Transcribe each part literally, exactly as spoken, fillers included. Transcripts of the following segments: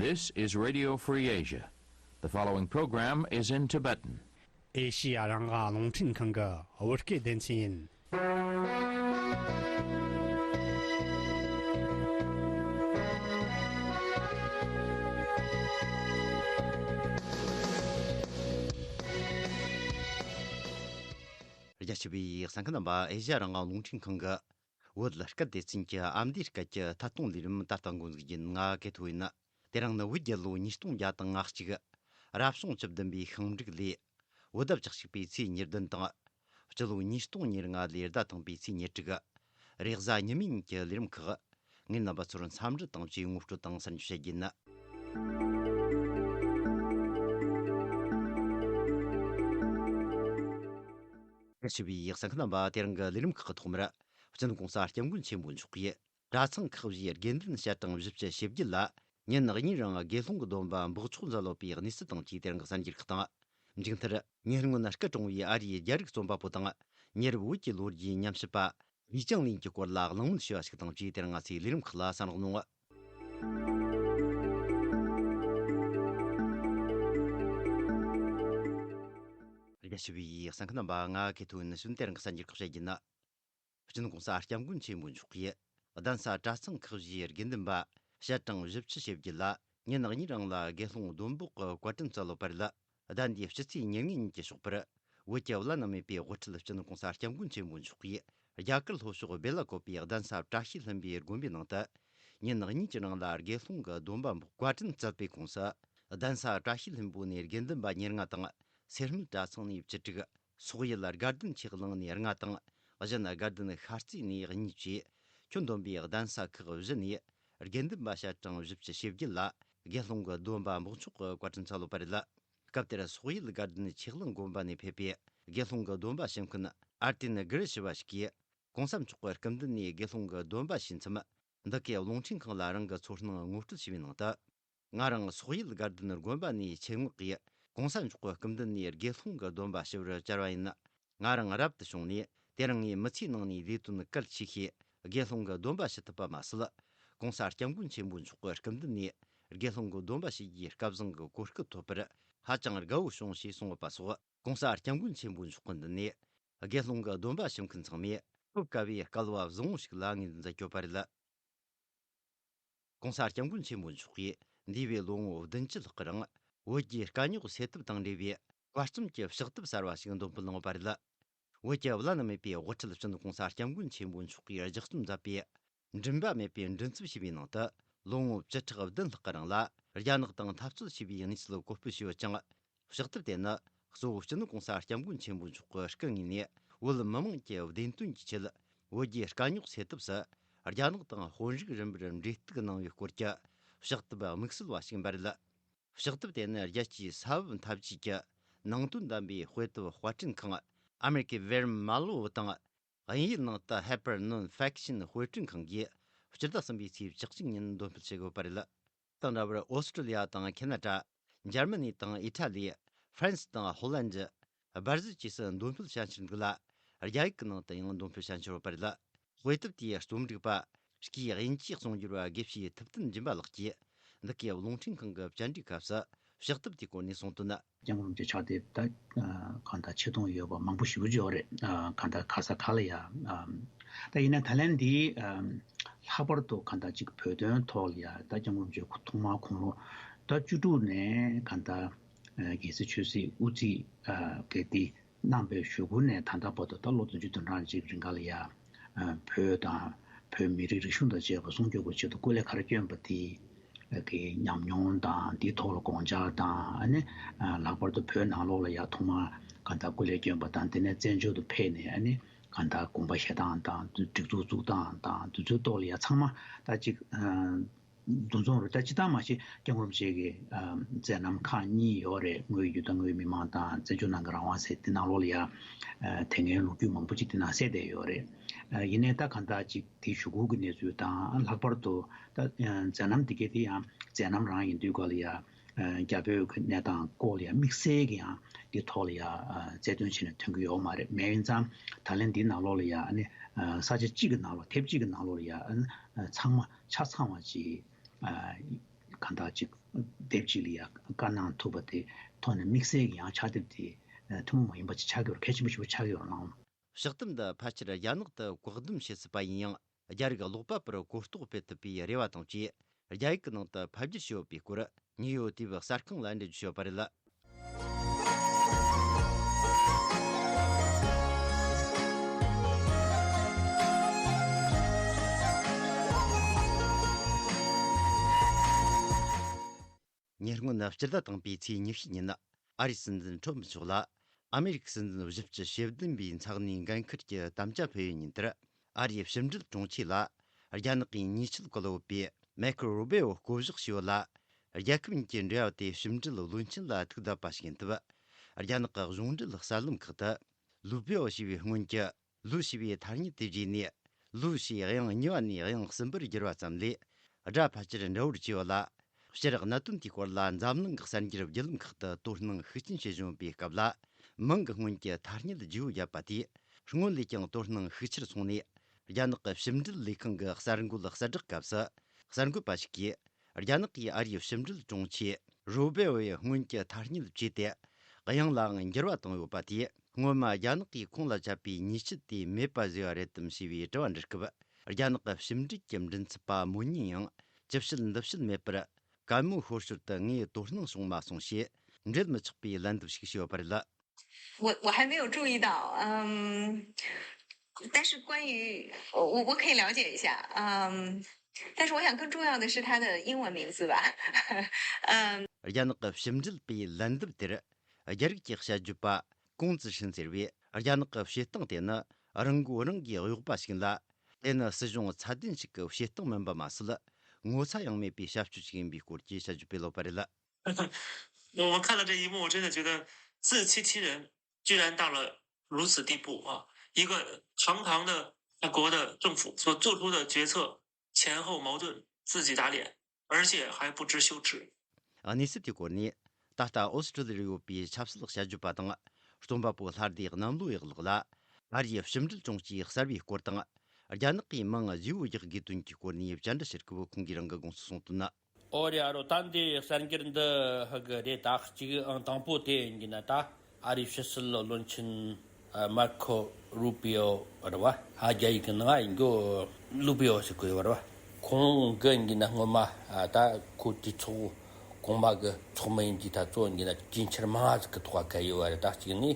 This is Radio Free Asia. The following program is in Tibetan. ཨེ་ཤི་ཡ་རང་དབང་རླུང་འཕྲིན་ཁང་གི་བོད་སྐད་སྡེ་ཚན་ཡིན། རྒྱ་ཆེ་བའི་གསན་མཁན་རྣམ་པ། ཨེ་ཤི་ཡ་རང་དབང་རླུང་འཕྲིན་ཁང་གི་བོད་སྐད་སྡེ་ཚན་གྱི་ཨ་མདོའི་སྐད་ཀྱི་ཐད་གཏོང་ལས་རིམ་ད་ལྟ་འགོ་འཛུགས་ཡིན། ང་གེ་ཐོ་ཡིན། དེ་རིང་ནི་བོད་རྒྱལ་ལོ་ཉིས་སྟོང་བརྒྱ་དང་ང་གཅིག་རབ་བྱུང་བཅུ་བདུན་པའི་ཤིང་འབྲུག་ལོའི་བོད་ཟླ་བཅུ་གཅིག་པའི་ཚེས་ཉེར་བདུན་དང་། སྤྱི་ལོ་ཉིས་སྟོང་ཉེར་ལྔ་ལོའི་ཟླ་དང་པོའི་ཚེས་ཉེར་དྲུག་རེས་གཟའ་ཉི་མའི་ཉིན་གྱི་ལས་རིམ་ཁག་ངས་རྣམ་པ་ཚོར་འཚམས་འདྲི་དང་བཅས་ངོ་སྤྲོད་དང་གསར་འགྱུར་བཤད་རྒྱུ་ཡིན། རྒྱ་ཆེ་བའི་གསན་མཁན་རྣམ་པ། དེ་རིང་གི་ལས་རིམ་ཁག་གི་ཐོག་མར། སྤྱི་ནོར་༸གོང་ས་༸སྐྱབས་མགོན་ཆེན་པོ་མཆོག་གིས་གྲྭ་ཚང་ཁག་བཞིའི་དགེ་འདུན་ཞལ་གྲངས་བཞི་བཅུ་ཞེ་བརྒྱད་ལ་ཉིན་གཉིས་རིང་དགེ་སློང་གི་སྡོམ་པ་འབོགས་ཆོག་མཛད་ཡོད་པའི་གནས་ཚུལ་དང་བཅས་དེ་རིང་གི་གསར་འགྱུར་ཁག་དང་། མཇུག་མཐར། ཉེ་སྔོན་སྐུ་གྲོངས་པའི་ཨ་རིའི་རྒྱ་རིགས་རྩོམ་པ་པོ་དང་། ཉེ་རབས་བོད་ཀྱི་ལོ་རྒྱུས་ཉམས་ཞིབ་པ། ལིས་ཅང་ལིན་གྱི་སྐོར་ལ་གླེང་མོལ་ཞུ་བ་ཞིག་དང་བཅས་དེ་རིང་ང་ཚོའི་ལས་རིམ་ཁག་ལ་གསན་རོགས་གནང་། རྒྱ་ཆེ་བའི་གསན་མཁན་རྣམ་པ། ང་གེ་ཐོ་ཡིན། གཞུག་དེ་རིང་གི་གསར་འགྱུར་ཁག་བཤད་རྒྱུ་ཡིན། སྤྱི་ནོར་༸གོང་ས་༸སྐྱབས་མགོན་ཆེན་པོ་མཆོག་གིས་གདན་ས་གྲྭ་ཚང་ཁག་བཞིའི་དགེ་འདུན་པ་ཞལ་གྲངས་བཞི་བཅུ་ཞེ་བརྒྱད་ལ་ཉིན་གཉིས་རིང་ལ་དགེ་སློང་སྡོམ་འབོག་གི་བཀའ་དྲིན་སྩལ་ཡོད་པ་རེད། ཟླ་འདིའི་ཕྱི་ཚེས་ཉེར་ལྔའི་ཉིན་གྱི་ཞོགས་པར། བོད་ཀྱི་བླ་ན་མེད་པའི་དབུ་ཁྲིད་སྤྱི་ནོར་༸གོང་ས་༸སྐྱབས་མགོན་ཆེན་པོ་མཆོག་གིས་རྒྱ་གར་ལྷོ་ཕྱོགས་བེ་ལ་ཀོ་པའི་གདན་ས་བཀྲ་ཤིས་ལྷུན་པོའི་དགོན་པའི་ནང་དུ། ཉིན་གཉིས་ཀྱི་རིང་ལ་དགེ་སློང་གི་སྡོམ་པ་འབོག་བཀའ་དྲིན་སྩལ་བའི་ཁོངས་སུ། གདན་ས་བཀྲ་ཤིས་ལྷུན་པོ་ནས་དགེ་འདུན་པ་ཉེར་ལྔ་དང་། སེར་སྨད་གྲྭ་ཚང་ནས་བཅུ་དྲུག་སོག་ཡུལ་དགའ་ལྡན་ཆོས་གླིང་ནས་ལྔ་དང་། གཞན་དགའ་ལྡན་ཤར་རྩེ་ནས་གཉིས་བཅས། ཁྱོན་བསྡོམས་པའི་གདན་ས་ཁག་བཞི་ནས་དགེ་འདུན་པ་ཞལ་གྲངས་བཞི་བཅུ་ཞེ་བརྒྱད་ལ་དགེ་སློང་གི་སྡོམ་པ་འབོགས་ཆོག་གི་བཀའ་དྲིན་སྩལ་ཡོད་པ་རེད། སྐབས་དེར་སོག་ཡུལ་དགའ་ལྡན་ཆོས་གླིང་དགོན་པ་ནས་ཕེབས་པའི་དགེ་སློང་གི་སྡོམ་པ་ཞུ་མཁན་ཨར་ཏེན་གྷི་རི་ཞུ་བ་ཞིག་གིས། གོང་ས་མཆོག་གི་སྐུ་མདུན་ནས་དགེ་སློང་གི་སྡོམ་པ་ཞུས་མཚམས། འདི་གའི་རླུང་འཕྲིན་ཁང་ལ་རང་གི་ཚོར་སྣང་ངོ་སྤྲོད་བྱས་པའི་ནང་དུ། ང་རང་སོག་ཡུལ་དགའ་ལྡན་དགོན་པ་ནས་ཆེད་མངགས་ཀྱིས་གོང་ས་མཆོག་གི་སྐུ་མདུན་ནས་དགེ་སློང་གི་སྡོམ་པ་ཞུ་བར་བཅར་བ་ཡིན། ང་རང་རབ་ཏུ་བྱུང་ནས་དེ་རིང་ངའི་མི་ཚེའི་ནང་ནས་ལས་དོན་གལ་ཆེ་ཤོས་དགེ་སློང་གི་སྡོམ་པ་ཞུ་ཐུབ་པ་མ་ཟད། གོང་ས་སྐྱབས་མགོན་ཆེན་པོ་མཆོག་གི་སྐུ་མདུན་ནས་དགེ་སློང་གི་སྡོམ་པ་ཞུ་རྒྱུའི་སྐལ་བཟང་གི་གོ་སྐབས་ཐོབ་པར་ཧ་ཅང་དགའ་བོ་བྱུང་ཞེས་གསུངས་ཡོད་པ་སོགས། གོང་ས་སྐྱབས་མགོན་ཆེན་པོ་མཆོག་གི་མདུན་ནས་དགེ་སློང་གི་སྡོམ་པ་ཞུ་མཁན་ཚང་མས་ཐོབ་དཀའ་བའི་སྐལ་བ་བཟང་བོ་ཞིག་ལ་ངོས་འཛིན་མཛད་ཡོད་པ་རེད། གོང་ས་སྐྱབས་མགོན་ཆེན་པོ་མཆོག་གིས་འདས་པའི་ལོ་ངོ་བདུན་ཅུ་ལྷག་གི་རིང་བོད་ཀྱི་དཀའ་རྙོག་སེལ་ཐབས་དང་འབྲེལ་བའི་བཀའ་གསུམ་གྱི་ཕྱག་དེབ་གསར་བ་ཞིག་འདོན་སྤེལ་གནང་ཡོད་པ་རེད། བོད་ཀྱི་བླ་ན་མེད་པའི་དབུ་ཁྲིད་སྤྱི་ནོར་གོང་ས་སྐྱབས་མགོན་ཆེན་པོ་མཆོག་གིས་ལྗགས་རྩོམ་མཛད་པའི་མགྲིན་པ་མེད་པའི་མགྲིན་ཚབ་ཞེས་པའི་ནང་དུ། ལོ་ངོ་བཅུ་ཕྲག་བདུན་ལྷག་གི་རིང་ལ་རྒྱ་ནག་དང་འཐབ་རྩོད་བྱས་པའི་གནས་ཚུལ་གོ་སྤེལ་བྱས་ཡོད་ཅིང་། ཕྱག་དེབ་དེ་ནི་གཙོ་བོ་སྤྱི་ནོར་གོང་ས་སྐྱབས་མགོན་ཆེན་པོ་མཆོག་གི་སྐུ་དངོས་ནས་བོད་མི་མང་གི་བདེན་དོན་གྱི་ཆེད་བོད་རྒྱའི་དཀའ་རྙོག་སེལ་ཐབས་སུ་རྒྱ་ནག་དང་དཔོན་རིགས་རིམ་པར་འབྲེལ་གཏུག་གནང་བའི་སྐོར་གྱི་ཕྱག་དེབ་དམིགས་བསལ་བ་ཞིག་ཡིན་པ་རེད། ཕྱག་དེབ་དེ་ནི་རྒྱལ་སྤྱིའི་ས་བབ་འཐབ་ཇུས་ཀྱི་ནང་དོན་ལྡན་པའི་དཔེ་དེབ་དཔར་སྐྲུན་ཁང་ཨ་མེ་རི་ཀའི་Vermeer Marlowe དང་། དབྱིན་ཡིག་ནང་དུ་Hyperion Non-Fiction དཔེ་སྐྲུན་ཁང་གིས་སྤྱི་ཟླ་གསུམ་པའི་ཚེས་བཅུ་གཅིག་ཉིན་འདོན་སྤེལ་བྱེད་དགོས་པ་རེད། དང་འདྲ་བར་ཨོ་སི་ཀྲི་ལི་ཡ་དང་ཁེ་ན་ཌ། འཇར་མ་ནི་དང་ཨི་ཊ་ལི། ཧྥ་རན་སི་དང་ཧོ་ལན་ཇི། སྦར་ཟིལ་བཅས་སུ་འདོན་སྤེལ་བྱ་འཆར་འདུག་ལ། རྒྱ་ཡིག་གི་ནང་དུ་ཡང་འདོན་སྤེལ་བྱ་འཆར་ཡོད་པ་རེད། དཔེ་དེབ་དེའི་རྩོམ་སྒྲིག་པ། སྐུའི་དབྱིན་ཇིའི་གསུང་སྒྱུར་བ་དགེ་བཤེས་ཐུབ་བསྟན་སྦྱིན་པ་ལགས་ཀྱིས་འདི་གའི་རླུང་འཕྲིན་ཁང་གི་བཅར་འདྲིའི་སྐབས་སུ་ཕྱག་དེབ་དེའི་སྐོར་ནས་གསུངས་དོན། སྐྱབས་མགོན་རིན་པོ་ཆེ་ཕྱག་དེབ་ད་གང་ལྟར་ཆེ་མཐོང་ཡོད་པ་མང་པོ་ཞེ་པོ་ཅིག་ཡོད་རེད། གང་ལྟར་ག་ས་ག་ལ་ཡ། ད་ཡིན་ན་ད་ལན་འདི་ལྷག་པར་དུ་གང་ལྟར་ཅིག་བོད་དོན་ཐོག་ལ་ཡ་ད་སྐྱབས་མགོན་རིན་པོ་ཆེ་ཐོག་མར་དགུང་ལོ་ད་བཅུ་དྲུག་ནས་གང་ལྟར་རྒྱལ་སྲིད་ཆོས་སྲིད་དབུ་ཁྲིད་གལ་ཏེ། གནང་བའི་གཞུག་གུ་ནས་ད་ལྟ་བར་དུ་ད་ལོ་བདུན་ཅུ་དོན་གྲངས་ཅིག་རིང་ག་ལ་ཡ། བོད་དང་བོད་མི་རིགས་རིག་གཞུང་དང་བཅས་པ་སྲུང་སྐྱོབ་ཀྱི་ཆེད་དུ་སྐུ་ལས་ག་རེ་བསྐྱོན་པ་དེ་གི་ཉམས་མྱོང་དང་དེའི་ཐོག་ལ་དགོངས་འཆར་དང་ཨ་ནི་ལྷག་པར་དུ་བོད་ནང་ལོགས་ལ་ཡ་ཐོག་མར་གང་ལྟར་སྐུ་ལས་བསྐྱོན་པ་དང་དེ་ནས་བཙན་བྱོལ་དུ་ཕེབས་ནས་ཨ་ནི་གང་ལྟར་དགོངས་པ་བཞེས་སྟངས་དང་སྒྲིག་འཛུགས་བཙུགས་སྟངས་དང་དེ་ཚོའི་ཐོག་ལ་ཡ་ཚང་མ་ད་ཅིག་འདུ་འཛོམས་རུ་ད་སྤྱི་བཏང་མ་གཞི་སྐྱབས་མགོན་རིན་པོ་ཆེ་གི་མཛད་རྣམ་ཁག་གཉིས་ཡོད་རེད། དངོས་ཡུལ་དང་དངོས་མི་མང་དང་བཙན་བྱོལ་ནང་གི་རང་དབང་ཟེར་དེ་ནང་ལོགས་ལ་ཡ་དེ་སྔའི་ལོ་རྒྱུས་མང་པོ་ཅིག་དེ་ནང་གསལ་བསྡད་ཡོད་རེད། ཡིན་ནའི་ད་གང་ལྟར་ཅིག་དེའི་གཞུག་གུ་གི་གནས་ཚུལ་དང་ལྷག་པར་དུ་ད་མཛད་རྣམ་དེ་གའི་དེ་ཡང་མཛད་རྣམ་རང་ཡིན་དུས་ག་ལ་ཡ་རྒྱ་བོད་ཀྱི་གནས་སྟངས་སྐོར་ལ་ཡ་དམིགས་བསལ་གྱི་ཡང་དེ་ཐོག་ལ་ཡ་རྩལ་འདོན་བྱས་ནས་ཐོན་གྱི་ཡོད་མ་རེད། མེད་ཡིན་ཙང་ད་ལན་འདིའི་ནང་ལོགས་ལ་ཡ་ཨ་ནི་ས་ཆ་གཅིག་གི་ནང་ལོགས་དེབ་གཅིག་གི་ནང་ལོགས་ལ་ཡ་ཨ་ནི་ཚང་མ་ཆ་ཚང་བ་ཅིག་གང་ལྟར་ཅིག་ དེབ་ཅིག་ལ་ཡང་བཀའ་གནང་ཐུབ་པ་དེ་ཐོག་ནས་དམིགས་བསལ་གྱི་ཡང་ཕྱག་དེབ་དེ་ཐུན་མོང་མ་ཡིན་པ་ཅིག་ཆགས་ཀྱི་ཡོད་རེད། གལ་ཆེན་པོ་ཞིག་ཆགས་ཀྱི་ཡོད་རེད་ལགས། ཕྱག་དེབ་འདི་ཕལ་ཆེར་རྒྱ་ནག་ཏུ་བཀག་སྡོམ་བྱེད་སྲིད་པ་ཡིན་ཡང་རྒྱ་རིགས་ཀློག་པ་པར་གོ་རྟོགས་སྤེལ་ཐུབ་པའི་རེ་བ་དང་བཅས། རྒྱ་ཡིག་གི་ནང་དུ་ཕབ་བསྒྱུར་བྱས་ཡོད་པའི་སྐོར་ཉིའུ་ཡོག་དུས་བབ་གསར་ཁང་ལ་འགྲེལ་བརྗོད་བྱས་ཡོད་པ་རེད། ཉེ་སྔོན་སྤྱི་ཟླ་དང་པོའི་ཚེས་ཉི་ཤུ་ཉིན། ཨ་རིའི་སྲིད་འཛིན་ཁྲོམ་མཆོག་ལ་ཨ་མེ་རི་ཁའི་སྲིད་འཛིན་བཞི་བཅུ་ཞེ་བདུན་པའི་འཚོགས་གནས་འགན་འཁུར་གྱི་དམ་བཅའ་ཕུལ་བའི་ཉིན་དེར། ཨ་རིའི་ཕྱི་འབྲེལ་དྲུང་ཆེ་ལ་རྒྱ་ནག་གི་ཉེས་ཆད་བཀལ་ཡོད་པའི་མེ་ཁོ་རུ་བེའོ་བསྐོ་གཞག་བྱས་ཡོད་ལ། རྒྱལ་ཁབ་གཉིས་ཀྱི་འབྲེལ་བ་དེ་ཕྱི་འབྲེལ་བློན་ཆེན་ལ་ཐུགས་བརྡ་པ་ཞིག་ཡིན་སྟབས། རྒྱ་ནག་གི་གཞུང་འབྲེལ་གསར་ལམ་ཁག་ཏུ། ལུའུ་པེའོ་ཞེས་པའི་སྔོན་གྱི་ལུའུ་ཞེས་པའི་ཐ་སྙད་དེ་བརྗེས་ནས། ལུའུ་ཞེས་དབྱངས་གཉིས་པ་ནས་དབྱངས་གསུམ་པར་བསྒྱུར་བ་ཙམ་ལས། སྒྲ་ཕལ་ཆེར་འདྲ་བོར་བྲིས་ཡོད་ལ། སྤྱིར་གནད་དོན་དེའི་སྐོར་ལ་འཛམ་གླིང་གི་གསར་འགྱུར་བརྒྱུད་ལམ་ཁག་ཏུ་དོ་སྣང་ཤུགས་ཆེན་བྱེད་བཞིན་པའི་སྐབས་ལ། མིང་གི་སྔོན་གྱི་ཐ་སྙད་བརྗེ་བོ་བརྒྱབ་པ་དེས། སྔོན་ལས་ཀྱང་དོ་སྣང་ཤུགས་ཆེར་སོང་ནས། རྒྱ་ནག་གི་ཕྱི་འབྲེལ་ལས་ཁང་གི་གསར་འགོད་གསལ་བསྒྲགས་སྐབས་སུ། གསར་འགོད་པ་ཞིག་གིས། རྒྱ་ནག་གིས་ཨ་རིའི་ཕྱི་འབྲེལ་དྲུང་ཆེ་རུ་བེའོ་ཡི་སྔོན་གྱི་ཐ་སྙད་བརྗེས་ཏེ། དབྱངས་ལའང་འགྱུར་བ་བཏང་ཡོད་པ་དེས། སྔོན་མ་རྒྱ་ནག་གིས་ཁོང་ལ་བཅད་པའི་ཉེས་ཆད་དེ་མེད་པ་བཟོས་པ་རེད་དམ་ཞེས་པའི་དྲི་བ་འདྲི་སྐབས། རྒྱ་ནག་གི་ཕྱི་འབྲེལ་གྱི་མགྲིན་ཚབ་པ་མོ་ཉིན་ཡང་ཅི་བཤད་འདི་བཤད་མེད་པར། གད་མོ་ཤོར་ཤོར་དུ་ངས་དོ་སྣང་བྱུང་མ་སོང་ཞེས། འགྲེལ་མི་ཆོག་པའི་ལན་འདེབས་ཤིག་བྱས་ཡོད་པ་རེད། 我我还没有注意到，嗯，但是关于我我可以了解一下，嗯，但是我想更重要的是他的英文名字吧，嗯。རྒྱ་ནག་གི་ཕྱི་འབྲེལ་པའི་ལན་འདེབས་དེར། རྒྱ་རིགས་ཀྱི་དཔྱད་བརྗོད་པ་ཀུང་ཙི་ཧྲིན་ཟེར་བས། རྒྱ་ནག་གི་བྱེད་སྟངས་དེ་ནི་རང་མགོ་རང་གིས་གཡོགས་པ་ཞིག་ཡིན་ལ། དེ་ནི་སྲིད་གཞུང་ཚད་ལྡན་ཞིག་གི་བྱེད་སྟངས་མིན་པ་མ་ཟད། ངོ་ཚ་ཡང་མེད་པའི་བྱ་སྤྱོད་ཅིག་ཡིན་པའི་སྐོར་གྱི་དཔྱད་བརྗོད་སྤེལ་ཡོད་པ་རེད། 我我看了这一幕，我真的觉得自欺欺人，居然到了如此地步啊！一个堂堂的法国的政府所做出的决策前后矛盾，自己打脸，而且还不知羞耻。གནས་ཚུལ་དེའི་སྐོར་ནས། ད་ལྟ་ཨོ་སི་ཀྲི་ལི་ཡར་ཡོད་པའི་ཆབ་སྲིད་དཔྱད་བརྗོད་པ་དང་རྩོམ་པ་པོ་ལྷ་སྡེ་གནམ་ལོ་ཡག་ལགས་ལ། ཨ་རིའི་ཕྱི་འབྲེལ་དྲུང་ཆེ་གསར་བའི་སྐོར་དང་། རྒྱ་ནག་གིས་མིང་བརྗེ་བོ་རྒྱག་དགོས་དོན་གྱི་སྐོར་ནས་བཅར་འདྲི་ཞུ་སྐབས། ཁོང་གིས་རང་གི་དགོངས་ཚུལ་གསུངས་དོན། ཨོ་རེད། ཨ་རོ། ད་འདི་གསར་འགྱུར་འདི་ཧ་གི་རེད། ད་གཅིག་ཨང་དང་པོ་དེ་ཡིན་གྱི་ན། ད་ཨ་རིའི་ཕྱི་སྲིད་བློན་ཆེན་མར་ཁོ་རུ་པི་ཨོ་རེད་བ། ཨ། རྒྱ་ཡིག་གི་ནང་ཡིན་གོ། ལུ་པི་ཨོ་ཟེར་གོ་ཡོད་བ་རེད་བ། ཁོང་གི་ཡིན་གྱི་ན་སྔོན་མ། ཨ། ད་ཁོ་དུས་ཚོགས་གོང་མ་གི་ཚོགས་མི་ཡིན་དུས་ད་གཙོ་ཡིན་གྱི་ན་གྲོས་འཆར་མང་ང་ཟིག་གི་ཐོག་ག་གལ་ཡོད་བ་རེད། ད་གཅིག་ནི།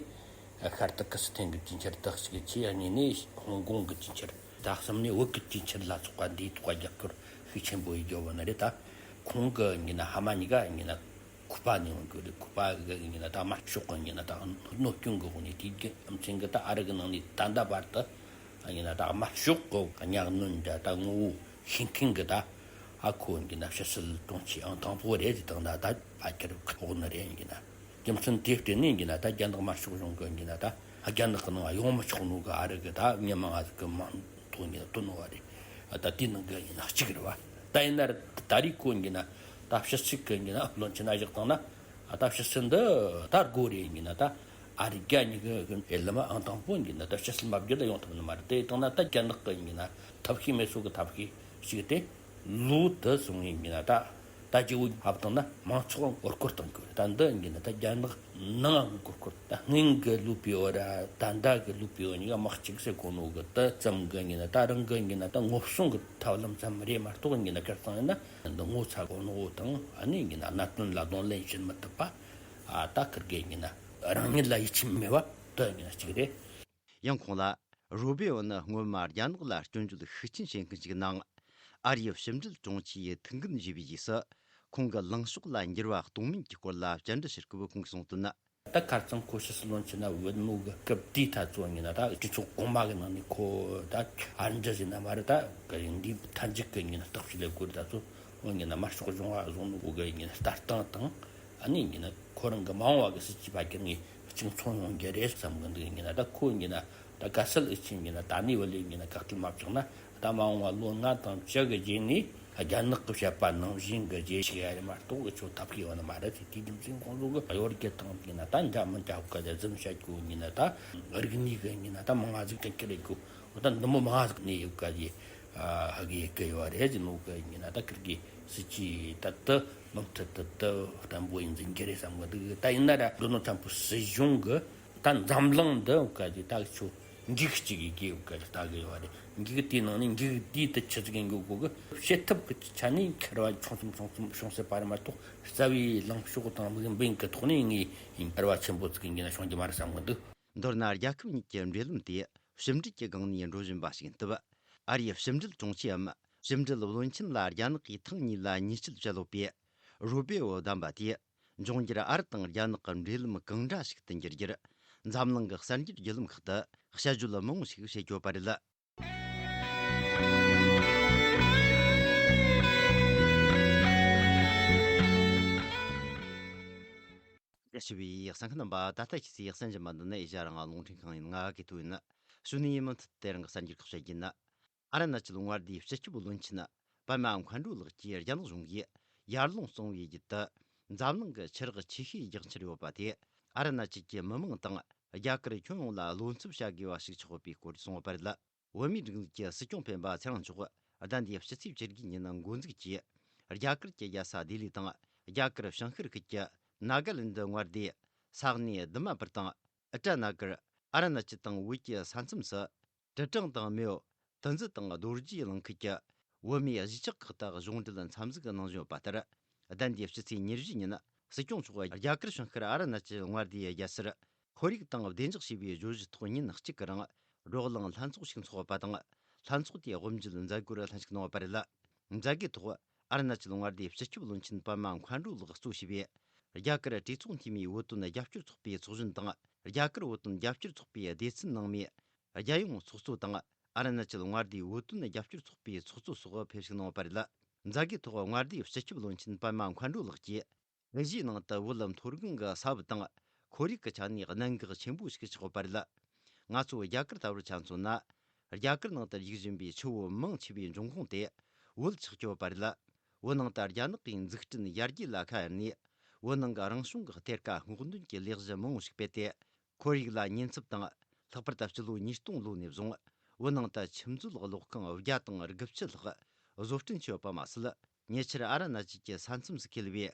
ཤར་ཏུར་ཀི་སི་ཐན་གྱི་གྲོས་འཆར་དག་ཞིག་གི་ཆེད། གཉིས་ནས་ཧོང་ཀོང་གི་གྲོས་འཆར། ད་གསུམ་ནས་བོད་ཀྱི་གྲོས་འཆར་ལ་སོགས་པ་འདིའི་ཐོག་རྒྱབ་སྐྱོར་ཤུགས་ཆེན་པོ་ཡེ་རྒྱུ་བ་ནི་རེད། ད་ཁོང་གི་ཡིན་ན་ཕ་མ་གཉིས་ཀ་ཡིན་ན་ཁུ་པ་ནས་ཡོང་རྒྱུ་རེད། ཁུ་པ་གི་ཡིན་ན་ད་དམར་ཤོག་གི་ཡིན་ན་ད་གནོད་སྐྱོན་གི་འོག་ནས། དེའི་རྒྱུ་མཚན་གི་ད་ཨ་རི་གི་ནང་ནས་ད་ལྟ་བར་དུ་ཡིན་ན་ད་དམར་ཤོག་གི་གཉའ་གནོན་འདྲ་ད་ངོ་བོ་ཤེས་མཁན་གི་ད། ཨ། ཁོ་ཡིན་ན་ཕྱི་སྲིད་དྲུང་ཆེ་ཨང་དང་པོ་རེད་ཟེར་དང་། ད་ད་ཕལ་ཆེར་ཁོག་ནི་རེད་ཡིན་ན། རྒྱུ་མཚན་དེའི་སྟེང་ནས་ཡིན་ན་ད་རྒྱ་ནག་དམར་ཤོག་གཞུང་གི་ཡིན་ན་ད་རྒྱ་ནག་གི་ནང་ཡོང་མི་ཆོག་ནོ་གི་ཨ་རི་གི་ད་མི་མང་ང་ཟིག་གི་མིང་ཐོག་ནས་བཏོན་ནོ་བ་རེད། ད་དེའི་ནང་གི་ཡིན་ན་གཅིག་རེད་བ། ད་ཡིན་ན་ད་རེས་ཁོ་ཡིན་ན་ད་ཕྱི་སྲིད་གི་ཡིན་ན་བློན་ཆེན་ན་བཞག་བཏང་ན། ད་ཕྱི་སྲིད་འདི་ད་སྒོ་རེད་ཡིན་ན། ད་ཨ་རི་རྒྱ་གཉིས་གི་ཨེ་ལ་མ་ཨང་དང་པོ་ཡིན་ན་ད་ཕྱི་སྲིད་མ་བསྒྱུར་ད་ཡོང་ཐུབ་ནི་མ་རེད། དེ་བཏང་ན་ད་རྒྱ་ནག་གི་ཡིན་ན་ཐབས་ཤེས་མེད་སོ་གི་ཐབས་ཤེས་ཞིག་སྟེ། ལོ་དུ་སོང་ཡིན་གྱི་ན་ད། ད་ཅི་འུ་ཧབ་བཏང་ན་མང་ཚོགས་མགོ་སྐོར་བཏང་དགོས་རེད། ད་འདི་ཡིན་གྱི་ན་ད་རྒྱ་ནག་ནང་མགོ་སྐོར། ད་སྔོན་གྱི་ལུ་པི་ཨོ་ར་ད་ལྟ་གི་ལུ་པི་ཨོ་གཉིས་ཀ་དམག་གཅིག་ཟེར་གོ་ནོ་གི་དུ་ཙམ་གི་ཡིན་གྱི་ན། ད་རང་གི་ཡིན་གྱི་ན་ད་ངོ་སྲུང་གི་ཐབས་ལམ་ཙམ་རེད་མ་གཏོགས་ཡིན་གྱི་ན། ཁེར་རྐྱང་ཡིན་ན་འདི་ངོ་ཚ་གོ་ནོ་དང་། ཨ་ནི་ཡིན་གྱི་ན་གནད་དོན་ལ་གདོང་ལེན་བྱེད་མི་ཐུབ་པ། ཨ། ད་ཁིར་གི་ཡིན་གྱི་ན་རང་ཉིད་ལ་ཡིད་ཆེས་མེད་པ་དུ་ཡིན་གྱི་ན་གཅིག་རེད། ཡང་ཁོང་ལ། རུ་བེའོ་ནི་སྔོན་མ་རྒྱ་ནག་ལ་སྐྱོན་བརྗོད་ཤུགས་ཆེན་བྱེད་མཁན་ཞིག་ནང་། ཨ་རིའི་ཕྱི་འབྲེལ་དྲུང་ཆེ་ཡི་ཐུགས་འགན་བཞེས་པའི་རྗེས་སུ། ཁོང་གི་ལངས་ཕྱོགས་ལ་འགྱུར་བ་གཏོང་མིན་གྱི་སྐོར་ལ་བཅར་འདྲི་ཞུ་སྐབས་ཁོང་གིས་གསུངས་དོན་ནི། ད་ཁ་རྩང་ཁོ་ཕྱི་སྲིད་བློན་ཆེན་ན་བུད་ནོ་གི་སྐབས་དེའི་ཐ་ཚོ་ཡིན་ན། ད་གྲོས་ཚོགས་གོང་མ་གི་ནང་ནས་ཁོ་ད་ཨ་འདྲ་ཟེར་ན་མ་རེད། ད་ག་ཡིན་འདི་མཐའ་མཇུག་གི་ཡིན་ན་བརྟག་ཞིབ་ལས་དགོས་རེད། ད་ཚོ་འོ་ཡིན་ན་དམར་ཤོག་གཞུང་བ་བཟུང་ནོ་གི་ཡིན་ན་ལྟ་སྟངས་དང་། ཨ་ནི་ཡིན་ན་ཁོ་རང་གི་མ་འོངས་པ་གི་སྲིད་ཇུས་བར་གྱི་ངས་གཅིག་མཚུངས་ཡོང་རྒྱུ་རེད་བསམ་གི་འདུག་ཡིན་ན་ད་ཁོ་ཡིན་ན་ད་དགའ་སེལ་ཨི་ཆིན་ཡིན་ན་ད་ནི་བ་ལི་ཡིན་ན་ཁག་ཐེག་མ་བཅག་ན། ད་མ་འོངས་པ་ལོ་ལྔ་དང་བཅུ་གི་རྗེས་ནས་རྒྱ་ནག་གི་བཤད་པ་ནང་བཞིན་གི་རྗེས་ཤིག་ཡ་རེད་མ་གཏོགས་ཆོ་ཐབས་ཤེས་ཡོད་ནི་མ་རེད་ཟེར། དེའི་རྒྱུ་མཚན་ཁོང་ཚོ་གི་གཡོ་སྒྱུ་དང་ཡིན་ན་ད་འདྲ་མི་འདྲ་གི་ལས་རྫུན་བཤད་རྒྱུ་ཡིན་ན། ད་རིག་གནས་གི་ཡིན་ན་ད་མང་ང་ཟིག་གི་ཁྱེར་རེད་གོ། འོ་ད་འདི་མོ་མང་ང་ཟིག་གནས་ཡོད་ག་ཡི་ཧ་གི་ཡི་གི་ཡོད་རེད་ཟེར་ནོ་གི་ཡིན་ན། ད་ཁིར་གི་ སྲིད་ཇུས་ད་ལྟ་མུ་མཐུད་དུ་དུ་བརྟན་པོ་ཡིན་འཛིན་རྒྱུ་རེད་བསམ་གི་འདུག་ད་ཡིན་ན་ར་Donald Trump སྲིད་གཞུང་གི་ད་འཛམ་གླིང་འདི་ག་ཅིག་ད་ཆོ་འགྲིག་གཅིག་གི་རྒྱལ་ཁབ་ག་ཅིག་ལྟ་གི་ཡོད་རེད། འགྲིག་དེའི་ནང་ནས་འགྲིག་དེའི་དུ་ཆི་ཟིག་ཡིན་དགོས་གོ་གི་བྱེད་ཐབས་ཀྱི་ཆ་ནས་འཁར་བ་ཆུང་ཙམ་ཆུང་ཙམ་བྱུང་སྲིད་པ་རེད་མ་གཏོགས། རྩ་བའི་ལངས་ཕྱོགས་དང་དམིགས་འབེན་གྱི་ཐོག་ནས་ངས་ཡིན་འཁར་བ་ཆེན་པོ་ཟིག་ཡིན་གྱི་ན་བྱུང་རྒྱུ་མ་རེད་བསམ་གི་འདུག་མདོར་ན། རྒྱལ་ཁབ་གཉིས་ཀྱི་འབྲེལ་ལམ་དེ་ཕྱི་འབྲེལ་གྱི་སྒང་ནས་འགྲོ་བཞིན་པ་ཞིག་ཡིན་སྟབས། ཨ་རིའི་ཕྱི་འབྲེལ་དྲུང་ཆེའམ་ཕྱི་འབྲེལ་བློན་ཆེན་ལ་རྒྱ་ནག་གིས་ཐེངས་གཉིས་ལ་ཉེས་ཆད་བཅད་ཡོད་པའི་རུ་པེའོ་གདམས་པ་དེས། འབྱུང་འགྱུར་ཨ་རི་དང་རྒྱ་ནག་གི་འབྲེལ་ལམ་གང་འདྲ་ཞིག་ཏུ་འགྱུར་རྒྱུར། འཛམ་གླིང་གི་གསར་འགྱུར་བརྒྱུད་ལམ་ཁག་ཏུ་དཔྱད་བརྗོད་མང་བོ་ཞིག་བྱེད་ཀྱི་ཡོད་པ་རེད། ཞུ་བའི་གསན་མཁན་རྣམ་པ། ད་ལྟ་ཁྱེད་ཚོས་གསན་བཞིན་པ་འདི་ནི་ཨེ་ཤ་ཡ་རང་དབང་རླུང་འཕྲིན་ཁང་ཡིན། ང་གི་ཐུག་ཡིན། ཞུ་ནས་ཡིན་མུ་མཐུད་དེ་རང་གི་གསར་འགྱུར་ཁག་བཤད་རྒྱུ་ཡིན། ཨ་རུ་ན་ཅལ་མངའ་སྡེའི་སྤྱི་ཁྱབ་བློན་ཆེན་པདྨ་མཁའ་འགྲོ་ལགས་ཀྱིས་རྒྱ་ནག་གཞུང་གིས་ཡར་ཀླུང་སོང་བའི་རྒྱུད་དུ། འཛམ་གླིང་གི་ཆུ་རགས་ཆེ་ཤོས་རྒྱག་འཆར་ཡོད་པ་དེས། ཨ་རུ་ན་ཅལ་གྱི་མི་མང་དང་རྒྱ་གར་ཁྱོན་ཡོངས་ལ་བློ་འཚབ་བྱ་དགོས་པ་ཞིག་ཆགས་ཡོད་པའི་སྐོར་གསུངས་ཡོད་པ་རེད། བོད་མིའི་སྒྲིག་འཛུགས་ཀྱི་སྲིད་སྐྱོང་སྤེན་པ་ཚེ་རིང་མཆོག་ཟླ་འདིའི་ཕྱི་ཚེས་བཅུ་དགུ་ཉིན་འགོ་འཛུགས་ཀྱིས། རྒྱ་གར་གྱི་རྒྱལ་ས་ལྡི་ལི་དང་རྒྱ་གར་བྱང་ཤར་ཁུལ་གྱི་ནཱ་ག་ལན་ཌི་མངའ་སྡེ་ས་གནས་དི་མ་པུར་དང་། ཨི་ཊ་ན་གར། ཨ་རུ་ན་ཅལ་དང་བོད་ཀྱི་ས་མཚམས་སུ། ཀྲི་ཀྲང་དང་མེའོ། དི་ཛི་དང་རྡོ་རྗེ་གླིང་ཁུལ་གྱི་བོད་མིའི་གཞིས་ཆགས་ཁག་ཏུ་གཞུང་འབྲེལ་འཚམས་གཟིགས་གནང་བཞིན་ཡོད་པ་ལྟར། ཟླ་འདིའི་ཕྱི་ཚེས་ཉེར་བཞི་ཉིན་སྲིད་སྐྱོང་མཆོག་རྒྱ་གར་བྱང་ཤར་ཨ་རུ་ན་ཅལ་མངའ་སྡེའི་རྒྱལ་སར་ཁོར་ཡུག་དང་བདེ་འཇགས་ཞེས་པའི་བརྗོད་གཞི་ཐོག་ཉིན་གཅིག་གི་རིང་བགྲོ་གླེང་ལྷན་ཚོགས་ཤིག་འཚོགས་པ་དང་། ལྷན་ཚོགས་དེའི་དབུ་འབྱེད་མཛད་སྒོར་ལྷན་ཞུགས་གནང་བ་རེད། མཛད་སྒོའི་ཐོག་ཨ་རུ་ན་ཅལ་མངའ་སྡེའི་སྤྱི་ཁྱབ་བློན་ཆེན་པདྨ་མཁའ་འགྲོ་ལགས་གཙོས་བྱས་པའི་རྒྱ་གར་གྲོས་ཚོགས་འཐུས་མིའི་བོད་དོན་རྒྱབ་སྐྱོར་ཚོགས་པའི་ཚོགས་གཞོན་དང་། རྒྱ་གར་བོད་དོན་རྒྱབ་སྐྱོར་ཚོགས་པའི་སྡེ་ཚན་ནང་མི། རྒྱལ་ཡོངས་ཚོགས་གཙོ་དང་། ཨ་རུ་ན་ཅལ་མངའ་སྡེའི་བོད་དོན་རྒྱབ་སྐྱོར་ཚོགས་པའི་ཚོགས་གཙོ་སོགས་ཕེབས་ཞུགས་གནང་བ་རེད། མཛད་སྒོའི་ཐོག་མངའ་སྡེའི་སྤྱི་ཁྱབ་བློན་ཆེན་པདྨ་མཁའ་འགྲོ་ལགས་ཀྱིས། ཨེ་ཤི་ཡའི་ནང་དུ་བོད་མཐོ་སྒང་གི་ས་བབ་དང་ཁོར་ཡུག་གི་ཆ་ནས་གནད་འགག་ཆེན་པོ་ཞིག་ཆགས་ཡོད་པ་རེད། ང་ཚོ་རྒྱ་གར་ལྟ་བུར་ཆ་མཚོན་ན། རྒྱ་གར་ནང་དུ་རྒྱུག་བཞིན་པའི་ཆུ་བོ་མང་ཆེ་བའི་འབྱུང་ཁུངས་དེ་བོད་ཆགས་ཀྱི་ཡོད་པ་རེད། བོད་ནང་དུ་རྒྱ་ནག་གིས་འཛུགས་སྐྲུན་ཡར་རྒྱས་ལ་ཁ་གཡར་ནས། བོད་ནང་གི་རང་བྱུང་གི་གཏེར་ཁ་སྔོག་འདོན་གྱི་ལས་གཞི་མང་བོ་ཞིག་སྤེལ་ཏེ། ཁོར་ཡུག་ལ་ཉེན་ཚབས་དང་། ལྷག་པར་དུ་སྤྱི་ལོ་ཉིས་སྟོང་ལོ་ནས་བཟུང་བོད་ནང་དུ་ཆུ་མཛོད་གློག་ཁང་བརྒྱ་དང་དགུ་བཅུ་ལྷག་བཟོ་སྐྲུན་བྱས་ཡོད་པ་མ་ཟད། ཉེ་ཆར་ཨ་རུ་ན་ཅལ་གྱི་ས་མཚམས་སུ་འཁེལ་བའི་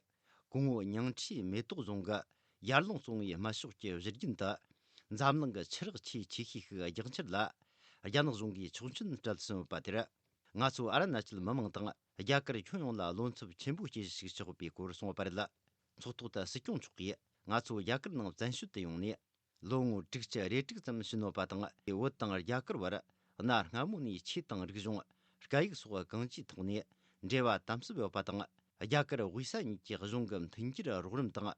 གོང་འོག་ཉིང་ཁྲིའི་མེ་ཏོག་རྫོང་གི་ཡར་ཀླུང་སོང་བའི་དམར་ཤོག་གི་བཞུར་རྒྱུན་དུ། འཛམ་གླིང་གི་ཆུ་རགས་ཆེས་ཆེ་ཤོས་ཤིག་རྒྱག་འཆར་ལ། རྒྱ་ནག་གཞུང་གིས་ཆོག་མཆན་སྤྲད་ཟིན་ཡོད་པ་དེར། ང་ཚོ་ཨ་རུ་ན་ཅལ་མི་མང་དང་རྒྱ་གར་ཁྱོན་ཡོངས་ལ་བློ་འཚབ་ཆེན་པོ་སྐྱེ་གཞི་ཞིག་ཆགས་ཡོད་པའི་སྐོར་གསུངས་ཡོད་པ་རེད། ཚོགས་ཐོག་ཏུ་སྲིད་སྐྱོང་མཆོག་གིས། ང་ཚོ་རྒྱ་གར་ནང་བཙན་བྱོལ་དུ་ཡོང་ནས། ལོ་ངོ་དྲུག་ཅུ་རེ་དྲུག་ཙམ་ཕྱིན་ཡོད་པ་དང་། བོད་དང་རྒྱ་གར་བར་གནའ་སྔ་མོ་ནས་ཆོས་དང་རིག་གཞུང་། སྐད་ཡིག་སོགས་གང་ཅིའི་ཐོག་ནས་འབྲེལ་བ་དམ་ཟབ་ཡོད་པ་དང་། རྒྱ་གར་དབུས་ས་གཉིས་ཀྱི་གཞུང་གི་མཐུན་འགྱུར་རོགས་རམ་དང་།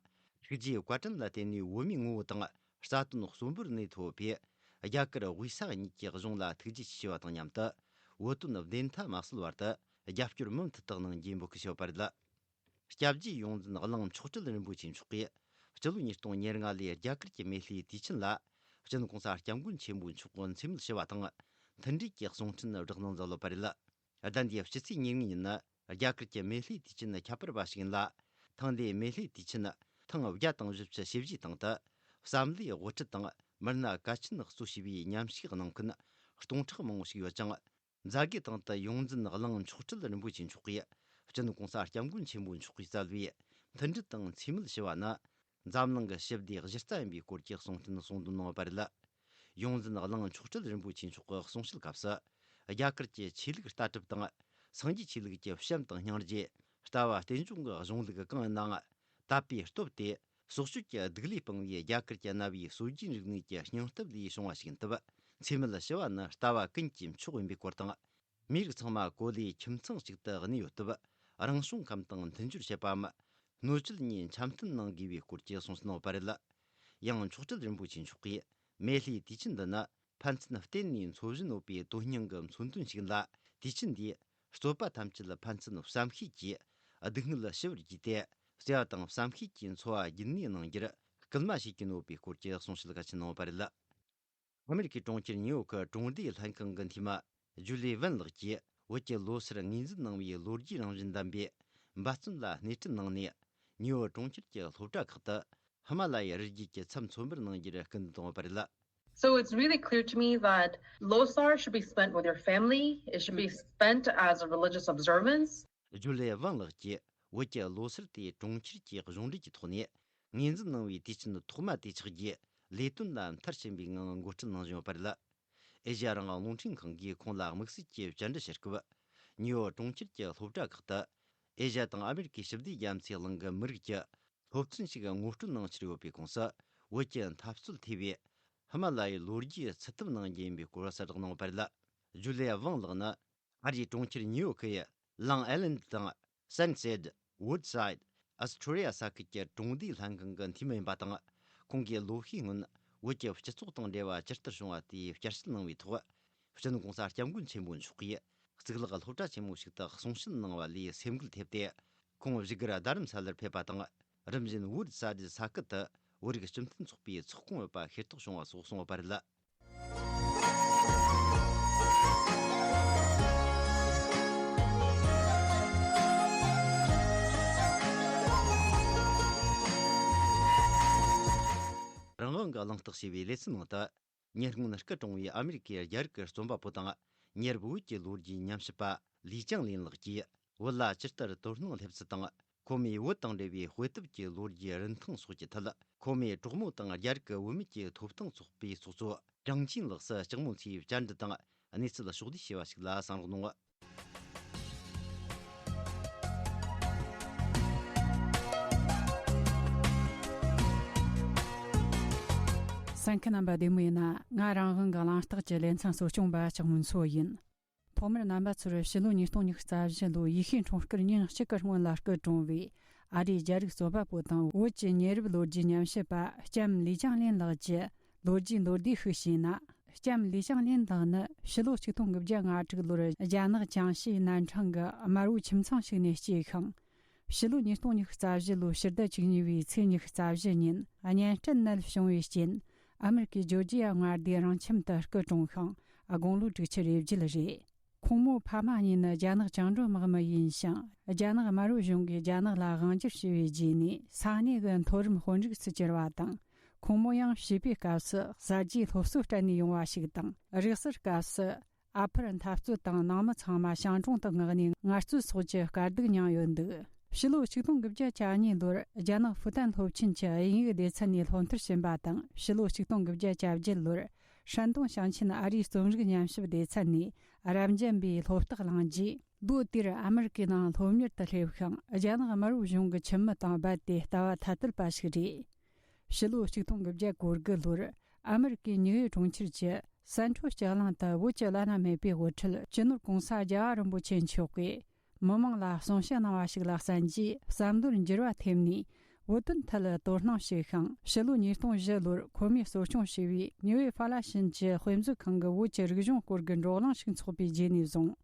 ཐུགས་རྗེའི་བཀའ་དྲིན་ལ་བརྟེན་ནས་བོད་མིའི་ངོ་བོ་དང་རྩ་དོན་གསོན་པོར་གནས་ཐུབ་པས། རྒྱ་གར་དབུས་ས་གཉིས་ཀྱི་གཞུང་ལ་ཐུགས་རྗེ་ཆེ་ཞུ་བ་དང་མཉམ་དུ། བོད་དོན་བདེན་མཐའ་མ་གསལ་བར་དུ་རྒྱབ་སྐྱོར་མུ་མཐུད་དུ་གནང་རྒྱུའི་འབོད་སྐུལ་ཞུས་པ་རེད། སྐྱབས་རྗེ་ཡོངས་འཛིན་གླིང་མཆོག་སྤྲུལ་རིན་པོ་ཆེ་མཆོག་གིས། སྤྱི་ལོ་ཉིས་སྟོང་ཉེར་ལྔ་ལོའི་རྒྱ་གར་གྱི་མེ་ལྷའི་དུས་ཆེན་ལ། སྤྱི་ནོར་༸གོང་ས་༸སྐྱབས་མགོན་ཆེན་པོ་མཆོག་མཚན་སྨད་ཞུ་བ་དང་། མཐུན་སྒྲིལ་གྱི་གསུང་འཕྲིན་བསྒྲགས་གནང་མཛད་ཡོད་པ་རེད། ཟླ་འདིའི་ཕྱི་ཚེས་ཉེར་གཉིས་ཉིན། རྒྱ་གར་གྱི་མེ་ལྷའི་དུས་ཆེན་ཁྱད་པར་བ་ཞིག་ཡིན་ལ། ཐེངས་འདིའི་མེ་ལྷའི་དུས་ཆེན་ཐེངས་བརྒྱ་དང་བཞི་བཅུ་ཞེ་བཞིའི་སྟེང་དུ། བསམ་བློའི་དབུ་ཁྲིད་དང་མི་སྣ་གལ་ཆེན་གཙོ་བྱས་པའི་མཉམ་ཞུགས་གནང་མཁན་སྟོང་ཕྲག་མང་བོ་ཞིག་ཡོད་ཅིང་། མཛད་སྒོའི་སྟེང་དུ་ཡོངས་འཛིན་གླིང་མཆོག་སྤྲུལ་རིན་པོ་ཆེ་མཆོག་གིས། སྤྱི་ནོར་༸གོང་ས་༸སྐྱབས་མགོན་ཆེན་པོ་མཆོག་གིས་བསྩལ་བའི་མཐུན་སྒྲིལ་དང་འཚེ་མེད་ཞི་བ་ནི། འཛམ་གླིང་གི་ཞི་བདེའི་གཞི་རྩ་ཡིན་པའི་སྐོར་གྱི་གསུང་འཕྲིན་གསུང་འདོན་གནང་བ་རེད། ཡོངས་འཛིན་གླིང་མཆོག་སྤྲུལ་རིན་པོ་ཆེ་མཆོག་གི་གསུང་བཤད་སྐབས་སུ། རྒྱ་གར་གྱི་ཆོས་ལུགས་ལྟ་གྲུབ་དང་། སངས་རྒྱས་ཆོས་ལུགས་ཀྱི་བྱམས་དང་སྙིང་རྗེ། ལྟ་བ་རྟེན་འབྱུང་གི་གཞུང་ལུགས་གང་ཡིན་ནའང་། དད་པའི་སྟོབས་དེ། སྲོག་གཅོད་ཀྱི་སྡིག་ལས་སྤངས་པའི་རྒྱ་གར་གྱི་གནའ་བོའི་སྲོལ་རྒྱུན་རིག་གནས་ཀྱི་སྙིང་སྟོབས་ལས་བྱུང་བ་ཞིག་ཡིན་སྟབས། འཚེ་མེད་ཞི་བ་ནི་ལྟ་བ་ཀུན་གྱི་མཆོག་ཡིན་པའི་སྐོར་དང་། མིའི་རིགས་ཚང་མ་གོ་ལའི་ཁྱིམ་ཚང་གཅིག་ཏུ་གནས་ཡོད་སྟབས། རང་བྱུང་ཁམས་དང་མཐུན་སྦྱོར་བྱེད་པའམ། སྣོད་བཅུད་གཉིས་འཆམ་མཐུན་གནང་དགོས་པའི་སྐོར་གྱི་གསུང་བཤད་གནང་བ་རེད། ཡང་མཆོག་སྤྲུལ་རིན་པོ་ཆེ་མཆོག་གིས། མེ་ལྷའི་དུས་ཆེན་འདི་ནི། ཕན་ཚུན་བརྟེན་ནས་འཚོ་བཞིན་ཡོད་པའི་དོན་སྙིང་གི་མཚོན་དོན་ཞིག་ཡིན་ལ། དུས་ཆེན་འདིས། རྩོད་པ་ཐམས་ཅད་ཕན་ཚུན་བསམ་ཤེས་ཀྱིས། སྡུག་བསྔལ་ཞི་བར་བགྱིས་ཏེ། བརྩེ་བ་དང་བསམ་ཤེས་ཀྱི་འཚོ་བ་རྒྱུན་གནས་གནང་རྒྱུར། སྐུལ་མ་བྱེད་ཀྱི་ཡིན་པའི་སྐོར་གྱི་གསུང་བཤད་གལ་ཆེན་གནང་བ་རེད། ཨ་མེ་རི་ཁའི་གྲོང་ཁྱེར་ཉིའུ་ཡོག་གི་གྲོང་སྡེའི་ལྷན་ཁང་གི་འཐུས་མི་ཇུ་ལི་ཝན་ལགས་ཀྱིས། བོད་ཀྱི་ལོ་སར་ངོས་འཛིན་གནང་བའི་ལོ་རྒྱུས་རང་བཞིན་ལྡན་པའི་འབད་བརྩོན་ལ་སྣེ་ཁྲིད་གནང་ནས། ཉིའུ་ཡོག་གྲོང་ཁྱེར་གྱི་སློབ་གྲྭ་ཁག་ཏུ་ཧི་མ་ལ་ཡའི་རི་རྒྱུད་ཀྱི་མཚམས་མཚོན་པར་གནང་རྒྱུར་སྐུལ་འདེད་བཏང་བ་རེད། So it's really clear to me that Losar should be spent with your family. It should be spent as a religious observance. ཇུ་ལེ་ཝང་ལགས་ཀྱིས་བོད་ཀྱི་ལོ་སར་དེ་གྲོང་ཁྱེར་གྱི་གཞུང་འབྲེལ་གྱི་ཐོག་ནས་ངོས་འཛིན་གནང་བའི་དུས་ཆེན་ཐོག་མ་དེ་ཆགས་རྒྱུའི་ལས་དོན་ལ་མཐར་ཕྱིན་པའི་ངང་འགོ་ཁྲིད་གནང་བཞིན་ཡོད་པ་རེད། ཨེ་ཤ་ཡ་རང་དབང་རླུང་འཕྲིན་ཁང་གིས་ཁོང་ལ་དམིགས་བསལ་གྱི་བཅར་འདྲི་བྱེད་སྐབས། ནིའུ་ཡོག་གྲོང་ཁྱེར་གྱི་སློབ་གྲྭ་ཁག་ཏུ་ཨེ་ཤ་ཡ་དང་ཨ་མེ་རི་ཁའི་ཞི་བདེ་རྒྱ་མཚོའི་གླིང་གི་མི་རིགས་ཀྱི་སློབ་ཚན་ཞིག་ངོ་སྤྲོད་གནང་འཆར་ཡོད་པའི་ཁོངས་སུ། བོད་ཀྱི་འཐབ་རྩོད་ཐེ་བའི་ཧི་མ་ལ་ཡའི་ལོ་རྒྱུས་ཚུད་ཐབས་གནང་རྒྱུ་ཡིན་པའི་སྐོར་གསལ་བསྒྲགས་གནང་ཡོད་པ་རེད། ཇུ་ལེ་ཝང་ལགས་ནི་ཨ་རིའི་གྲོང་ཁྱེར་ཉིའུ་ཡོག་གི་ལང་ཨའི་ལན་དང་སན་སེད། ཝུད་སའིད། ཨ་སི་ཊོ་རི་ཡ་ས་ཁུལ་གྱི་གྲོང་སྡེའི་ལྷན་ཁང་གི་འཐུས་མི་ཡིན་པ་དང་། ཁོང་གིས་ལོ་ཤས་སྔོན་བོད་ཀྱི་སྤྱི་ཚོགས་དང་འབྲེལ་བ་ཇི་ལྟར་བྱུང་བ་དེའི་བསྐྱར་བཤད་གནང་བའི་ཐོག་སྤྱི་ནོར་༸གོང་ས་༸སྐྱབས་མགོན་ཆེན་པོ་མཆོག་གིས་གཙུག་ལག་སློབ་གྲྭ་ཆེན་མོ་ཞིག་ཏུ་གསུང་བཤད་གནང་བ་ལས་སེམས་འགུལ་ཐེབས་ཏེ། ཁོང་བཞུགས་སྒར་རྡ་རམ་ས་ལར་ཕེབས་པ་དང་། རིམ་བཞིན་ཝུད་ས་ཌི་ས་ཁུལ་དུ་བོད་རིགས་སྤྱི་མཐུན་ཚོགས་པའི་ཚོགས་ཁང་ཡོད་པ་ཤེས་རྟོགས་བྱུང་བ་སོགས་གསུངས་ཡོད་པ་རེད། རང་དབང་གི་གླེང་སྟེགས་ཞེས་པའི་ལེ་ཚན་ནང་དུ། ཉེ་སྔོན་སྐུ་གྲོངས་པའི་ཨ་མེ་རི་ཀའི་རྒྱ་རིགས་ཀྱི་རྩོམ་པ་པོ་དང་། ཉེ་རབས་བོད་ཀྱི་ལོ་རྒྱུས་ཉམས་ཞིབ་པ་ལི་ཅང་ལིན་ལགས་ཀྱིས། བོད་ལ་ཇི་ལྟར་དོ་སྣང་སླེབས་ཚུལ་དང་། ཁོ་མོས་བོད་དང་འབྲེལ་བའི་དཔེ་དེབ་ཀྱི་ལོ་རྒྱུས་རིན་ཐང་སོགས་ཀྱི་ཐད། ཁོ་མོས་གྲོགས་མོ་དང་རྒྱ་རིགས་ཀྱི་བུད་མེད་ཀྱི་ཐོབ་ཐང་ཚོགས་པའི་ཚོགས་གཙོ་ཀྲང་ཅིན་ལགས་སུ་ལྕགས་མོ་མཚོའི་བཅར་འདྲི་དང་གནས་ཚུལ་ཕྱོགས་བསྡུས་བྱས་པ་ཞིག་ལ་གསན་རོགས་གནང་། གསན་མཁན་རྣམ་པ་བདེ་མོ་ཡིན་ན། ང་རང་དབང་གི་གླེང་སྟེགས་ཀྱི་ལེ་ཚན་གཙོ་སྐྱོང་པ་ལྕགས་མོ་མཚོ་ཡིན། ཐོག་མར་རྣམ་པ་ཚོར་ཕྱི་ལོ་ཉིས་སྟོང་ཉི་ཤུ་རྩ་བཞི་ལོའི་ཡེ་ཤུའི་འཁྲུངས་སྐར་ཉིན་གཅིག་གི་སྔོན་ལ་སྐུ་གྲོངས་པའི་ཨ་རིའི་རྒྱ་རིགས་རྩོམ་པ་པོ་དང་བོད་ཀྱི་ཉེ་རབས་ལོ་རྒྱུས་ཉམས་ཞིབ་པ་ལྕམ་ལི་ཅང་ལིན་ལགས་ཀྱི་ལོ་རྒྱུས་མདོར་བསྡུས་ཤིག་བྱས་ན། ལྕམ་ལི་ཅང་ལིན་ལགས་ནི་ཕྱི་ལོ་ཆིག་སྟོང་དགུ་བརྒྱ་ང་དྲུག་ལོར་རྒྱ་ནག་ཅང་ཤིའི་ནན་ཁྲང་གི་དམར་བོའི་ཁྱིམ་ཚང་ཞིག་ནས་སྐྱེས་ཤིང་། ཕྱི་ལོ་ཉིས་སྟོང་ཉི་ཤུ་རྩ་བཞི་ལོའི་ཕྱི་ཟླ་བཅུ་གཉིས་པའི་ཚེས་ཉི་ཤུ་རྩ་བཞི་ཉིན་གཉན་སྲིན་ནད་བྱུང་བའི་རྐྱེན། ཨ་མེ་རི་ཀའི་ཇོར་ཇི་ཡ་མངའ་སྡེའི་རང་ཁྱིམ་དུ་སྐུ་གྲོངས་ཤིང་། དགུང་ལོ་དྲུག་ཅུ་རེ་བརྒྱད་རེད། ཁོང་མོ་ཕ་མ་གཉིས་ནི་རྒྱ་ནག་བཅིངས་འགྲོལ་དམག་མི་ཡིན་ཞིང་། རྒྱ་ནག་དམར་པོ་གཞུང་གིས་རྒྱ་ནག་ལ་དབང་སྒྱུར་བྱས་པའི་རྗེས་ནས་ས་གནས་ཀྱི་མཐོ་རིམ་དཔོན་རིགས་སུ་གྱུར་བ་དང་། ཁོང་མོ་ཡང་བྱིས་པའི་སྐབས་སུ་གསར་བརྗེའི་སློབ་གསོ་སྤྲད་ནས་ཡོང་བ་ཞིག་དང་། རིག་གསར་སྐབས་སུ་ཨ་ཕར་འཐབ་རྩོད་དང་ནང་མི་ཚང་མ་བྱང་གྲོང་དུ་མངགས་ནས་ངལ་རྩོལ་སོགས་ཀྱི་དཀའ་སྡུག་མྱངས་ཡོད་འདུག་ཕྱི་ལོ་ཆིག་སྟོང་དགུ་བརྒྱ་གྱ་གཉིས་ལོར་རྒྱ་ནག་ཧྥུ་ཏན་སློབ་ཆེན་གྱི་དབྱིན་ཡིག་སྡེ་ཚན་ནས་སློབ་མཐར་ཕྱིན་པ་དང་། ཕྱི་ལོ་ཆིག་སྟོང་དགུ་བརྒྱ་གྱ་བརྒྱད་ལོར་ཧྲན་ཏུང་ཞིང་ཆེན་ཨ་རིའི་རྩོམ་རིག་ཉམས་ཞིབ་སྡེ་ཚན་ནས་རབ་འབྱམས་པའི་སློབ་རྟགས་བླངས་རྗེས། ལོ་དེར་ཨ་མེ་རི་ཀའི་ནང་སློབ་གཉེར་དུ་སླེབས་ཤིང་། རྒྱ་ནག་དམར་པོའི་གཞུང་གི་ཁྱིམ་མི་དང་རྦད་དེ་ལྟ་བ་ཐ་དད་པ་ཞིག་རེད། ཕྱི་ལོ་ཆིག་སྟོང་དགུ་བརྒྱ་གོ་དགུ་ལོར་ཨ་མེ་རི་ཀའི་ཉི་འོད་གྲོང་ཁྱེར་གྱི་སན་ཁྲོ་ལྕགས་གླིང་དུ་བོད་ཀྱི་བླ་ན་མེད་པའི་དབུ་ཁྲིད་སྤྱི་ནོར་༸གོང་ས་༸རྒྱལ་བ་རིན་པོ་ཆེ་མཆོག་གིས། མི་མང་ལ་གསུང་བཤད་གནང་བ་ཞིག་ལ་གསན་རྗེས། བསམ་བློར་འགྱུར་བ་ཐེབས་ནས། བོད་དོན་ཐད་དོ་སྣང་བྱས་ཤིང་། ཕྱི་ལོ་ཉིས་སྟོང་བཞི་ལོར་ཁོ་མོས་གཙོ་སྐྱོང་བྱས་པའི་ནིའུ་ཡོག་ཧྥ་ལ་ཤིན་གྱི་དཔེ་མཛོད་ཁང་གི་བོད་ཀྱི་རིག་གཞུང་སྐོར་གྱི་བགྲོ་གླེང་ཞིག་འཚོགས་པའི་རྗེས་ནས་བཟུང་།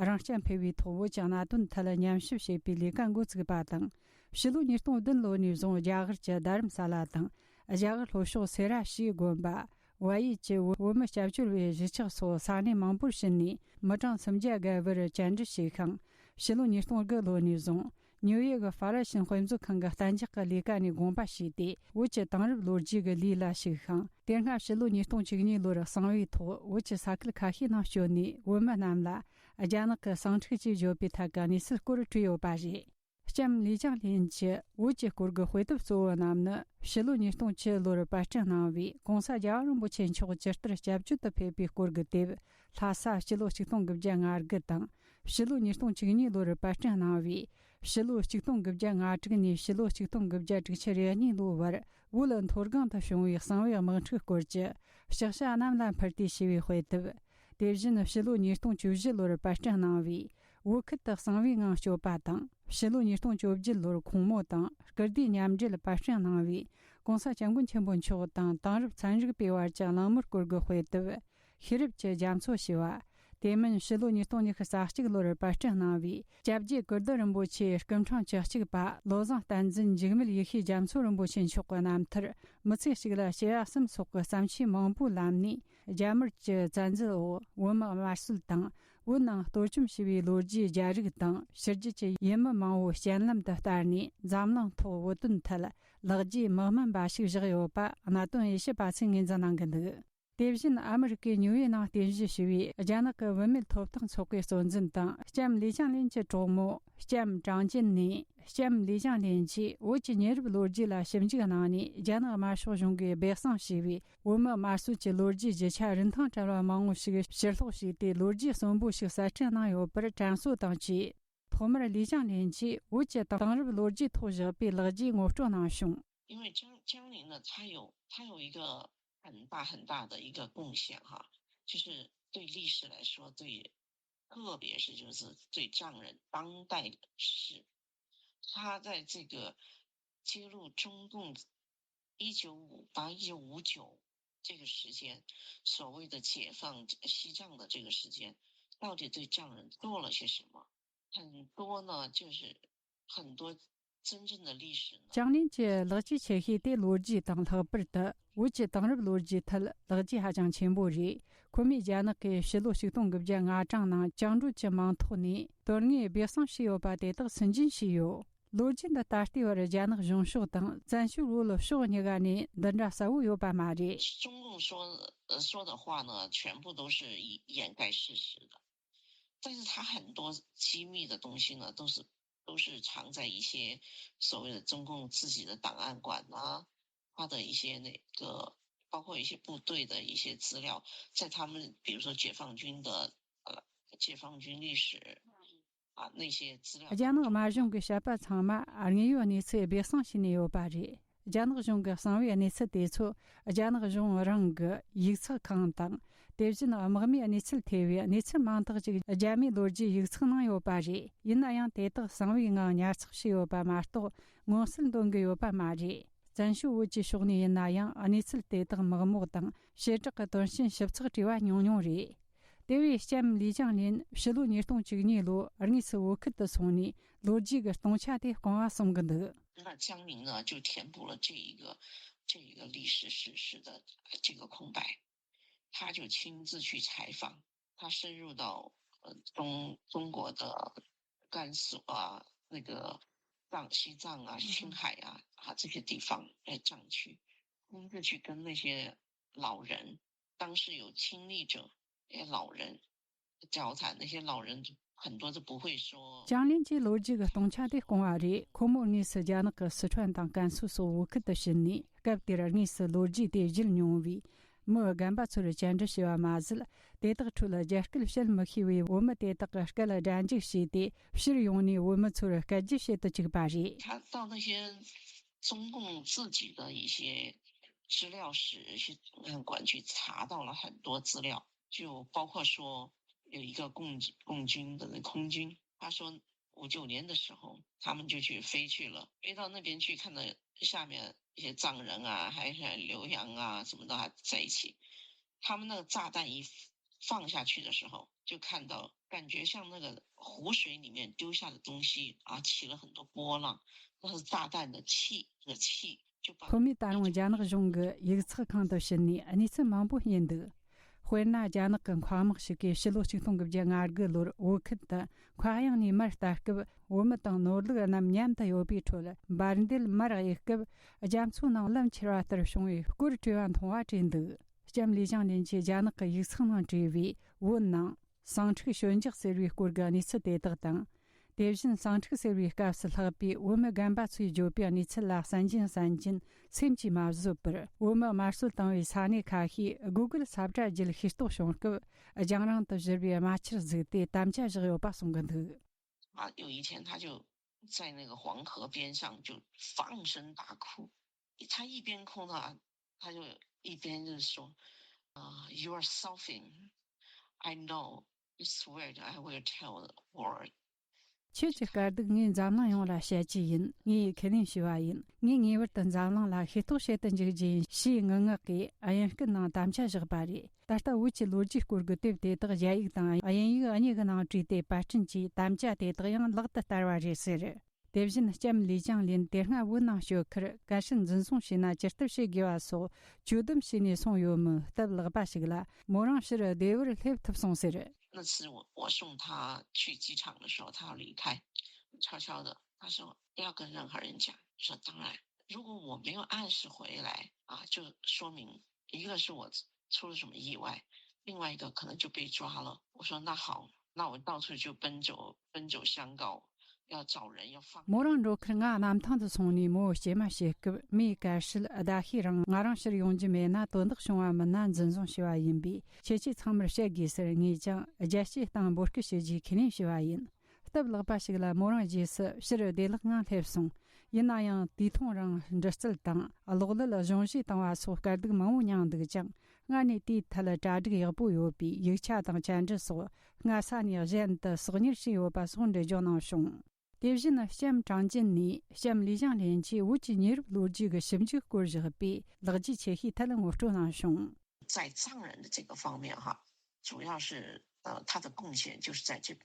རང་རྐྱ་འཕེར་བའི་ཐོག་བོད་ཀྱི་གནད་དོན་ཐད་ཉམས་ཞིབ་བྱེད་པའི་ལས་ཀ་འགོ་བཙུགས་པ་དང་། ཕྱི་ལོ་ཉིས་སྟོང་བདུན་ལོ་ནས་བཟུང་རྒྱ་གར་གྱི་རྡ་རམ་ས་ལ་དང་། རྒྱ་གར་ལྷོ་ཕྱོགས་སེ་ར་ཤིའི་དགོན་པ། བལ་ཡུལ་གྱི་བོད་མི་སྐྱབས་བཅོལ་བའི་གཞིས་ཆགས་སོགས་ས་གནས་མང་པོར་ཕྱིན་ནས་མི་གྲངས་སུམ་བརྒྱ་བརྒལ་བར་བཅར་འདྲི་བྱས་ཤིང་། ཕྱི་ལོ་ཉིས་སྟོང་དགུ་ལོ་ནས་བཟུང་ནིའུ་ཡོག་གི་ཧྥ་ར་ཤིན་དཔེ་མཛོད་ཁང་གི་གཏན་འཇགས་ཀྱི་ལས་ཀ་ནས་དགོངས་པ་ཞུས་ཏེ། བོད་ཀྱི་དེང་རབས་ལོ་རྒྱུས་ཀྱི་ལས་ལ་ཞུགས་ཤིང་། དེ་སྔ་ཕྱི་ལོ་ཉིས་སྟོང་བཅུ་གཉིས་ལོར་གསང་བའི་ཐོག་བོད་ཀྱི་ས་ཁུལ་ཁ་ཤས་ནང་བསྐྱོད་ནས། བོད་མི་རྣམས་ལ་རྒྱ་ནག་གི་ཟིང་འཁྲུག་ཅེས་བརྗོད་པའི་ཐད་ཀྱི་གནས་ཚུལ་སྐོར་བྲིས་ཡོད་པ་རེད། ལྕམ་ལི་ཅང་ལིན་གྱི་བོད་ཀྱི་སྐོར་གྱི་དཔེ་དེབ་གཙོ་བོ་རྣམས་ནི། ཕྱི་ལོ་ཉིས་སྟོང་བཅུ་ལོར་པར་སྐྲུན་གནང་བའི་༸གོང་ས་༸རྒྱལ་བ་རིན་པོ་ཆེ་མཆོག་ཇི་ལྟར་སྐྱབས་བཅོལ་དུ་ཕེབས་པའི་སྐོར་གྱི་དེབ། ལྷ་ས་སྤྱི་ལོ་ཆིག་སྟོང་དགུ་བརྒྱ་ང་དགུ་དང་། ཕྱི་ལོ་ཉིས་སྟོང་བཅུ་གཉིས་ལོར་པར་སྐྲུན་གནང་བའི་ཕྱི་ལོ་ཆིག་སྟོང་དགུ་བརྒྱ་ང་དྲུག་ནས་ཕྱི་ལོ་ཆིག་སྟོང་དགུ་བརྒྱ་དྲུག་ཅུ་རེ་གཉིས་ལོའི་བར། བོད་མཐོ་སྒང་དུ་བྱུང་བའི་གསང་བའི་དམག་འཁྲུག་སྐོར་གྱི་ཕྱག་བྱ་གནམ་ལ་འཕུར་ཏེ་ཞེས་པའི་དཔེ་དེབ། དེ་བཞིན་ཕྱི་ལོ་ཉིས་སྟོང་བཅུ་བཞི་ལོར་པར་སྐྲུན་གནང་བའི་བོད་ཁུལ་དུ་གསང་བའི་ངང་སྐྱོད་པ་དང་། ཕྱི་ལོ་ཉིས་སྟོང་བཅོ་བརྒྱད་ལོར་ཁོང་མོ་དང་སྐུ་ཟླའི་མཉམ་འབྲེལ་པར་སྐྲུན་གནང་བའི་༸གོང་ས་༸སྐྱབས་མགོན་ཆེན་པོ་མཆོག་དང་དེང་རབས་ཚན་རིག་པའི་བར་གྱི་གླེང་མོལ་སྐོར་གྱི་དཔེ་དེབ། ཤེས་རབ་ཀྱི་རྒྱ་མཚོ་ཞེས་པ། དེ་མིན་ཕྱི་ལོ་ཉིས་སྟོང་ཉི་ཤུ་རྩ་གཅིག་ལོར་པར་སྐྲུན་གནང་བའི་སྐྱབས་རྗེ་ཀིརྟི་རིན་པོ་ཆེའི་སྐུ་ཕྲེང་བཅུ་གཅིག་པ་བློ་བཟང་བསྟན་འཛིན་འཇིགས་མེད་ཡེ་ཤེས་རྒྱ་མཚོ་རིན་པོ་ཆེ་མཆོག་གི་རྣམ་ཐར། མི་ཚེ་གཅིག་ལ་སྐྱེ་བ་གསུམ་སོགས་ཀྱི་བརྩམས་ཆོས་མང་པོའི་ལམ་ནས། རྒྱ་དམར་གྱི་བཙན་འཛུལ་འོག་བོད་དམག་དམར་གསོད་དང་། བོད་ནང་གཏོར་བཅོམ་བྱས་པའི་ལོ་རྒྱུས་རྒྱ་རིགས་དང་ཕྱི་རྒྱལ་གྱི་ཡུལ་མི་མང་བོ་རྐྱེན་ལམ་དུ་བསྟར་ནས། འཛམ་གླིང་ཐོག་བོད་དོན་ཐད་ལེགས་སྐྱེས་མི་དམན་པ་ཞིག་བཞག་ཡོད་པ་གནད་དོན་དབྱེ་ཞིབ་པ་ཚོས་ངོས་འཛིན་གནང་གི་འདུག་དེ་བཞིན་ཨ་མི་རི་ཀའི་ཉུའུ་ཡེ་ནང་རྟེན་གཞི་བྱས་པའི་རྒྱ་ནག་གི་བུད་མེད་ཐོབ་ཐང་ཚོགས་པའི་གཙོ་འཛིན་དང་ལྕམ་ལི་ཅང་ལིན་གྱི་གྲོགས་མོ་ལྕམ་ཀྲང་ཅིན་ནས་ལྕམ་ལི་ཅང་ལིན་གྱིས་བོད་ཀྱི་ཉེ་རབས་ལོ་རྒྱུས་ལ་ཞིབ་འཇུག་གནང་ནས། རྒྱ་ནག་དམར་ཤོག་གཞུང་གིས་སྦས་གསང་བྱས་པའི་བོད་མི་དམར་གསོད་ཀྱི་ལོ་རྒྱུས་རྒྱུ་ཆ་རིན་ཐང་བྲལ་བ་མང་བོ་ཞིག་ཕྱིར་སློག་བྱས་ཏེ། ལོ་རྒྱུས་གསོན་པོ་ཞིག་གསར་སྐྲུན་གནང་ཡོད་པར་དྲན་གསོ་དང་བཅས། ཐོག་མར་ལི་ཅང་ལིན་གྱིས་བོད་ཀྱི་དེང་རབས་ལོ་རྒྱུས་ཐོག་བཞག་པའི་ལེགས་སྐྱེས་ངོ་སྤྲོད་གནང་བྱུང་། 因为张江林呢，他有他有一个很大很大的一个贡献哈，就是对历史来说，对特别是就是对藏人当代史，他在这个揭露中共一九五八一九五九这个时间，所谓的解放西藏的这个时间，到底对藏人做了些什么？很多呢，就是很多真正的历史呢。 ཅང་ལིན་གྱི་ལེགས་སྐྱེས་ཆེ་ཤོས་དེ་ལོ་རྒྱུས་དང་། ལྷག་པར་དུ་བོད་ཀྱི་དེང་རབས་ལོ་རྒྱུས་ཐད་ལེགས་སྐྱེས་ཧ་ཅང་ཆེན་པོ་རེད། ཁོ་མོས་རྒྱ་ནག་གི་ཕྱི་ལོ་ཆིག་སྟོང་དགུ་བརྒྱ་ལྔ་གྲངས་ནང་བཅིངས་འགྲོལ་གྱི་མིང་ཐོག་ནས་དོན་དངོས་སྦས་གསང་བྱས་ཡོད་པ་དེ་དག་སུན་འབྱིན་བྱས་ཡོད། ལོ་རྒྱུས་འདི་ད་ལྟའི་བར་རྒྱ་ནག་གཞུང་ཕྱོགས་དང་བཙན་བྱོལ་བོད་ཕྱོགས་གཉིས་ཀ་ནས་འདི་འདྲ་གསལ་བོ་ཡོད་པ་མ་རེད། 中共说呃说的话呢，全部都是掩盖事实的，但是他很多机密的东西呢，都是都是藏在一些所谓的中共自己的档案馆啊，他的一些那个，包括一些部队的一些资料，在他们比如说解放军的呃解放军历史啊那些资料。 རྒྱ་ནག་དམར་གཞུང་གི་བཤད་པ་ཚང་མ་དངོས་ཡོད་གནས་ཚུལ་སྦས་གསང་བྱས་ནས་ཡོད་པ་རེད། རྒྱ་ནག་གཞུང་གི་གསང་བའི་གནས་ཚུལ་དེ་ཚོ་རྒྱ་ནག་གཞུང་རང་གི་ཡིག་ཚགས་ཁང་དང་། དེ་བཞིན་དམག་མིའི་གནས་ཚུལ་ཐེ་བའི་གནས་ཚུལ་མང་དག་ཅིག་རྒྱ་མིའི་ལོ་རྒྱུས་ཡིག་ཚགས་ནང་ཡོད་པ་རེད། ཡིན་ན་ཡང་དེ་དག་གསང་བའི་ངང་ཉར་ཚགས་བྱས་ཡོད་པ་མ་གཏོགས། མངོན་གསལ་འདོན་གྱི་ཡོད་པ་མ་རེད། བཙན་བྱོལ་བོད་ཀྱི་ཕྱོགས་ནས་ཡིན་ན་ཡང་། གནས་ཚུལ་དེ་དག་མག་མོག་དང་བྱེ་བྲག་གི་དོན་རྐྱེན་ཞིབ་ཚགས་བྲིས་པ་ཉུང་ཉུང་རེད། དེ་བས་ལྕམ་ལི་ཅང་ལིན་ཕྱི་ལོ་ཉིས་སྟོང་བཅུ་གཉིས་ལོ་དངོས་སུ་བོད་ཁུལ་དུ་སོང་ནས་ལོ་རྒྱུས་ཀྱི་སྟོང་ཆ་དེ་སྐོང་བ་གསུང་གི་འདུག། 那江宁呢，就填补了这一个这一个历史事实的这个空白，他就亲自去采访，他深入到呃中中国的甘肃啊，那个藏西藏啊、青海啊啊这些地方，哎藏区，亲自去跟那些老人，当时有亲历者，那些老人交谈，那些老人很多都不会说。 ཅང་ལིན་གྱིས་ལོ་རྒྱུས་ཀྱི་སྟོང་ཆ་དེ་སྐོང་བ་རེད། ཁོ་མོ་དངོས་སུ་རྒྱ་ནག་གི་སི་ཁྲོན་དང་ཀན་སུའུ་སོགས་བོད་ཁུལ་དུ་ཕྱིན་ནས། སྐབས་དེར་དངོས་སུ་ལོ་རྒྱུས་དེ་བརྒྱུད་མྱོང་བའི་མི་རྒན་པ་ཚོར་བཅར་འདྲི་བྱས་པ་མ་ཟད། དེ་དག་ཁྲོད་རྒྱ་སྐད་བཤད་མི་ཤེས་པའི་བོད་མི་དེ་དག་གི་སྐད་སྒྲ་འཇུག་བྱས་ཏེ། ཕྱིར་ཡོང་ནས་བོད་མི་ཚོར་སྐད་སྒྱུར་བྱེད་དུ་བཅུག་པ་རེད། 他到那些中共自己的一些资料室、一些档案馆去查到了很多资料，就包括说有一个共共军的那空军，他说五九年的时候，他们就去飞去了，飞到那边去，看到下面一些藏人啊，还有刘洋啊什么的还在一起。他们那个炸弹一放下去的时候，就看到感觉像那个湖水里面丢下的东西啊，起了很多波浪，那是炸弹的气，那个气就把 ཁོ་མོས་ད་རུང་རྒྱ་ནག་གཞུང་གི་ཡིག་ཚགས་ཁང་དུ་ཕྱིན་ནས་གནས་ཚུལ་མང་པོ་རྙེད་འདུག། དཔེར་ན། རྒྱ་ནག་གི་མཁའ་དམག་ཞིག་གིས་ཕྱི་ལོ་ཆིག་སྟོང་དགུ་བརྒྱ་ང་དགུ་ལོར་བོད་ཁུལ་དུ་མཁའ་དབྱིངས་ནས་མར་ལྟ་སྐབས། བོད་མི་དང་ནོར་ལུག་རྣམས་མཉམ་དུ་ཡོད་པའི་ཁྲོད། འབར་མདེལ་མར་གཡུག་སྐབས། རྒྱ་མཚོ་ནང་ལམ་འཁྱེར་བ་ལྟར་བྱུང་བའི་སྐོར་བྲིས་པ་མཐོང་བ་བྲིས་འདུག། ལྕམ་ལི་ཅང་ལིན་གྱིས་རྒྱ་ནག་གི་ཡིག་ཚགས་ནང་བྲིས་པའི་བོད་ནང་ཟིང་འཁྲུག་ཞོད་འཇགས་ཟེར་བའི་སྐོར་གྱི་གནས་ཚུལ་དེ་དག་དང་། དེ་བཞིན་ཟིང་འཁྲུག་ཟེར་བའི་སྐབས་སུ་ལྷགས་པའི་བོད་མི་རྒན་པ་ཚོས་བརྗོད་པའི་གནས་ཚུལ་ལ་གསན་གྱིན་གསན་གྱིན་སེམས་ཀྱིས་མ་བཟོད་པར། བོད་མི་དམར་གསོད་བཏང་བའི་ས་གནས་ཁ་ཤས་Google་ས་བཀྲ་བརྒྱུད་ཤེས་རྟོགས་བྱུང་སྐབས། རྒྱང་རིང་དུ་བཞུར་བའི་རྨ་ཆུར་ཟུག་སྟེ་དམ་བཅའ་བཞག་ཡོད་པ་གསུང་གི་འདུག། 啊，有一天他就在那个黄河边上就放声大哭，他一边哭呢，他就一边就是说，啊，You are suffering, I know, I swear I will tell the world. ཁྱེད་ཀྱི་དཀའ་སྡུག་ངས་འཛམ་གླིང་ཡོངས་ལ་བཤད་རྒྱུ་ཡིན། ངས་ཁས་ལེན་ཞུས་པ་ཡིན། ངས་ངེས་པར་དུ་འཛམ་གླིང་ལ་ཤེས་རྟོགས་བྱེད་དུ་འཇུག་རྒྱུ་ཡིན་ཞེས་ངུ་ངག་གིས་དབྱིན་སྐད་ནང་དམ་བཅའ་བཞག་པ་རེད། ད་ལྟ་བོད་ཀྱི་ལོ་རྒྱུས་སྐོར་གྱི་དེབ་དེ་དག་རྒྱ་ཡིག་དང་དབྱིན་ཡིག་གཉིས་ཀྱི་ནང་བྲིས་ཏེ་པར་སྐྲུན་གྱིས། དམ་བཅའ་དེ་དག་ཡང་ལག་ཏུ་བསྟར་བ་རེད་ཟེར། དེ་བཞིན་ལྕམ་ལི་ཅང་ལིན་དེ་སྔ་བོད་ནང་བསྐྱོད་ཁར་གལ་སྲིད་འཛིན་བཟུང་བྱས་ན་ཇི་ལྟར་བྱེད་དགོས་པ་སོགས་གྱོད་དོན་བྱས་ནས་སོང་ཡོད་མོད། སྟབས་ལེགས་པ་ཞིག་ལ་མོ་རང་ཕྱིར་བདེ་བར་སླེབས་ཐུབ་སོང་ཟེར། 那次我我送他去机场的时候，他要离开，悄悄的，他说不要跟任何人讲。我说当然，如果我没有按时回来啊，就说明一个是我自出了什么意外，另外一个可能就被抓了。我说那好，那我到处就奔走奔走相告，要找人要放。མོ་རང་འགྲོ་ཁར་ང་གནམ་ཐང་དུ་སོང་ནས་མོ་སྐྱེལ་མ་བྱེད་སྐབས། མོས་གལ་སྲིད་ཟླ་ཤས་རིང་ང་རང་ཕྱིར་ཡོང་རྒྱུ་མེད་ན། དོན་དག་བྱུང་བ་མིན་ན་འཛིན་བཟུང་བྱས་པ་ཡིན་པས། ཁྱེད་ཀྱིས་ཚང་མར་བཤད་དགོས་ཟེར། ངས་ཀྱང་རྒྱལ་སྤྱིའི་སྟེང་འབོད་སྐུལ་བྱེད་རྒྱུའི་ཁས་ལེན་བྱས་པ་ཡིན། སྟབས་ལེགས་པ་ཞིག་ལ་མོ་རང་རྗེས་སུ་ཕྱིར་བདེ་བླག་ངང་སླེབས་སོང་། ཡིན་ན་ཡང་དུས་ཐུང་རིང་འདྲི་རྩད་དང་གློག་ཀླད་གཞུང་བཞེས་བཏང་བ་སོགས་དཀའ་སྡུག་མང་བོ་མྱངས་འདུག་ཀྱང་། སྔར་ནས་དེའི་ཐད་གྲ་སྒྲིག་ཡག་པོ་ཡོད་པས། ཡིག་ཆ་དང་བཅར་འདྲི་སོགས་སྔ་ས་ནས་གཞན་དུ་གསོག་ཉར་བྱས་ཡོད་པ་སོགས་འགྲེལ་བརྗོད་གནང་བྱུང་། དེ་བཞིན་ལྕམ་ཀྲང་ཅིན་ནས་ལྕམ་ལི་ཞང་ལིན་གྱིས་བོད་ཀྱི་ཉེ་རབས་ལོ་རྒྱུས་ཀྱི་ཞིབ་འཇུག་སྐོར་བཞག་པའི་ལེགས་སྐྱེས་ཆེ་ཤོས་ཐད་ངོ་སྤྲོད་གནང་བྱུང་། 在藏人的这个方面哈，主要是呃他的贡献就是在这，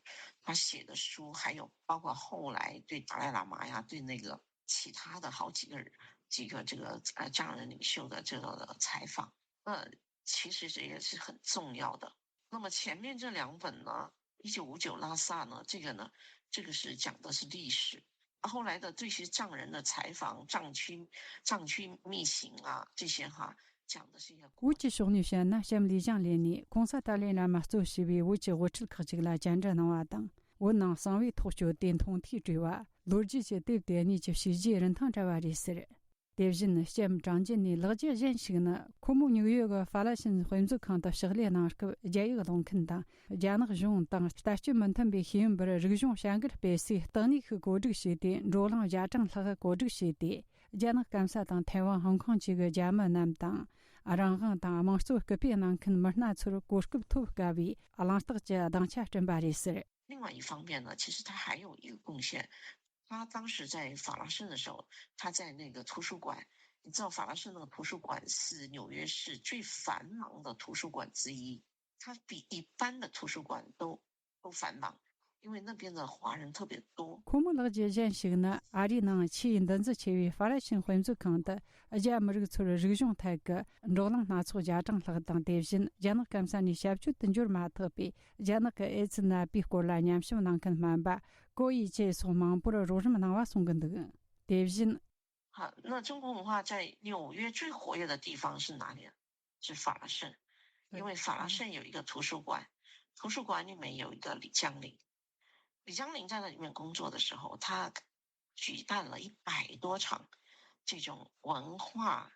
他写的书，还有包括后来对达赖喇嘛呀，对那个其他的好几个人几个这个呃藏人领袖的这个采访，那其实这也是很重要的。那么前面这两本呢，一九五九拉萨呢，这个呢，这个是讲的是历史。后来的这些藏人的采访、藏区藏区秘行啊，这些哈，讲的是一些。 བོད་ཀྱི་ཕྱོགས་ནས་བཤད་ན། ལྕམ་ལི་ཞང་ལིན་ནས་༸གོང་ས་ཏཱ་ལའི་བླ་མ་གཙོ་བྱས་པའི་བོད་ཀྱི་དབུ་ཁྲིད་ཁག་ཅིག་ལ་བཅར་འདྲི་གནང་བ་དང་། བོད་ནང་གསང་བའི་ཐོག་བསྐྱོད་དེ་མཐོང་ཐོས་སྤྲོས་པ། ལོ་རྒྱུས་ཀྱི་དེབ་དེ་གཉིས་ཀྱི་བྱས་རྗེས་རིན་ཐང་བྲལ་བ་རེད་ཟེར། དེ་བཞིན་ལྕམ་ཀྲང་ཅིན་ནས་ལེགས་སྐྱེས་གཞན་ཞིག་ནི། ཁོ་མོ་ཉུའུ་ཡོག་གི་ཧྥ་ལ་ཤིན་དཔེ་མཛོད་ཁང་དུ་ཕྱག་ལས་གནང་སྐབས། རྒྱ་ཡིག་ཀློག་མཁན་དང་རྒྱ་ནག་གཞུང་དང་ལྟ་སྤྱོད་མི་མཐུན་པའི་ཤེས་ཡོན་པར་རིག་གཞུང་བྱ་འགུལ་སྤེལ་སའི་བརྟག་གཉིས་ཤིག་བཀོད་སྒྲིག་བྱས་ཏེ། བགྲོ་གླེང་བརྒྱ་གྲངས་ལྷག་བཀོད་སྒྲིག་བྱས་ཏེ། རྒྱ་ནག་སྐམ་ས་དང་ཐའེ་ཝན། ཧོང་ཀོང་བཅས་ཀྱི་རྒྱ་མི་རྣམས་དང་། རང་དབང་དང་དམངས་གཙོ་སྐུལ་སྤེལ་གནང་མཁན་མི་སྣ་ཚོར་གོ་སྐབས་ཐོབ་དཀའ་བའི་གླེང་སྟེགས་ཀྱི་སྡིངས་ཆ་བསྐྲུན་པ་རེད་ཟེར། 另外一方面呢，其实他还有一个贡献，他当时在法拉盛的时候，他在那个图书馆，你知道法拉盛那个图书馆是纽约市最繁忙的图书馆之一，它比一般的图书馆都都繁忙，因为那边的华人特别多。 ཁོ་མོ་ལེགས་སྐྱེས་གཞན་ཞིག་ནི། ཨ་རིའི་ནང་ཆེས་འདུ་འཛི་ཆེ་བའི་ཧྥ་ར་ཤིན་དཔེ་མཛོད་ཁང་དུ་རྒྱ་མི་རིགས་ཚོར་རིག་གཞུང་ཐད་ཀྱི་བགྲོ་གླེང་སྣ་ཚོགས་བརྒྱ་གྲངས་ལྷག་དང་། དེ་བཞིན་རྒྱ་ནག་སྐམ་ས་ནས་ཞབས་ཞུ་དུ་འབྱོར་མ་ཐག་པའི་རྒྱ་ནག་གི་ཨེ་ཙི་ནད་པའི་སྐོར་ལ་ཉམས་ཞིབ་གནང་མཁན་སྨན་པ་ཀོ་ཡི་ཅེ་སོགས་མང་པོར་རོགས་རམ་གནང་བ་གསུང་གི་འདུག། དེ་བཞིན། 好，那中国文化在纽约最活跃的地方是哪里啊？是法拉盛，因为法拉盛有一个图书馆，图书馆里面有一个李江林，李江林在那里面工作的时候，他举办了一百多场这种文化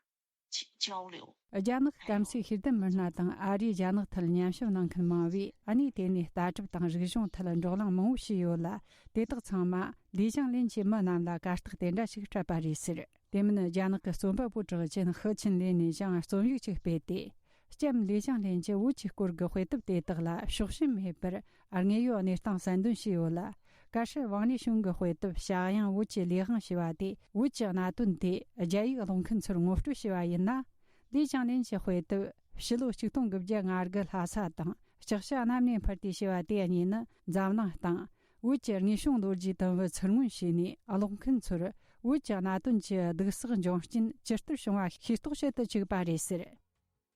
交流。 རྒྱ་ནག་སྐམ་སའི་ཤེས་ལྡན་མི་སྣ་དང་ཨ་རིའི་རྒྱ་ནག་ཐད་ཉམས་ཞིབ་གནང་མཁན་མང་བས། ཨ་ནེ་དེ་ནས་ལྟ་གྲུབ་དང་རིག་གཞུང་ཐད་བགྲོ་གླེང་མང་བོ་བྱས་ཡོད་ལ། དེ་དག་ཚང་མ་ལི་ཞང་ལིན་གྱིས་མི་རྣམས་ལ་གར་སྟེགས་དེ་འདྲ་ཞིག་སྤྲད་པ་རེད་ཟེར། དེ་མིན་རྒྱ་ནག་གི་རྩོམ་པ་པོ་གྲགས་ཅན་ཧི་ཆིན་ལིན་ནས་ཀྱང་རྩོམ་ཡིག་ཅིག་སྤེལ་ཏེ། ལྕམ་ལི་ཞང་ལིན་གྱིས་བོད་ཀྱི་སྐོར་གྱི་དཔེ་དེབ་དེ་དག་ལ་ཕྱོགས་ཞེན་མེད་པར་དངོས་ཡོད་གནས་སྟངས་གསལ་འདོན་བྱས་ཡོད་ལ། ཀ་ཧྲི་ཝང་ལི་ཞུང་གི་དཔེ་དེབ་ཞག་ཡང་བོད་ཀྱི་ལས་དབང་ཞེས་པ་དེ། བོད་ཀྱི་གནད་དོན་དེ་རྒྱ་ཡིག་ཀློག་མཁན་ཚོར་ངོ་སྤྲོད་བྱས་པ་ཡིན་ན། ལི་ཞང་ལིན་གྱི་དཔེ་དེབ་ཕྱི་ལོ་ཆིག་སྟོང་དགུ་བརྒྱ་ང་དགུ་ལྷ་ས་དང་། ལྕགས་བྱ་གནམ་ནས་འཕུར་ཏེ་ཞེས་པ་དེ་གཉིས་ནི་འཛམ་གླིང་སྟེང་བོད་ཀྱི་དངོས་བྱུང་ལོ་རྒྱུས་དུམ་བུ་ཚུར་མངོན་བྱས་ནས། ཀློག་མཁན་ཚོར་བོད་ཀྱི་གནད་དོན་གྱི་སྡུག་བསྔལ་འབྱུང་རྐྱེན་ཇི་ལྟར་བྱུང་བ་ཤེས་རྟོགས་བྱེད་དུ་བཅུག་པ་རེད་ཟེར།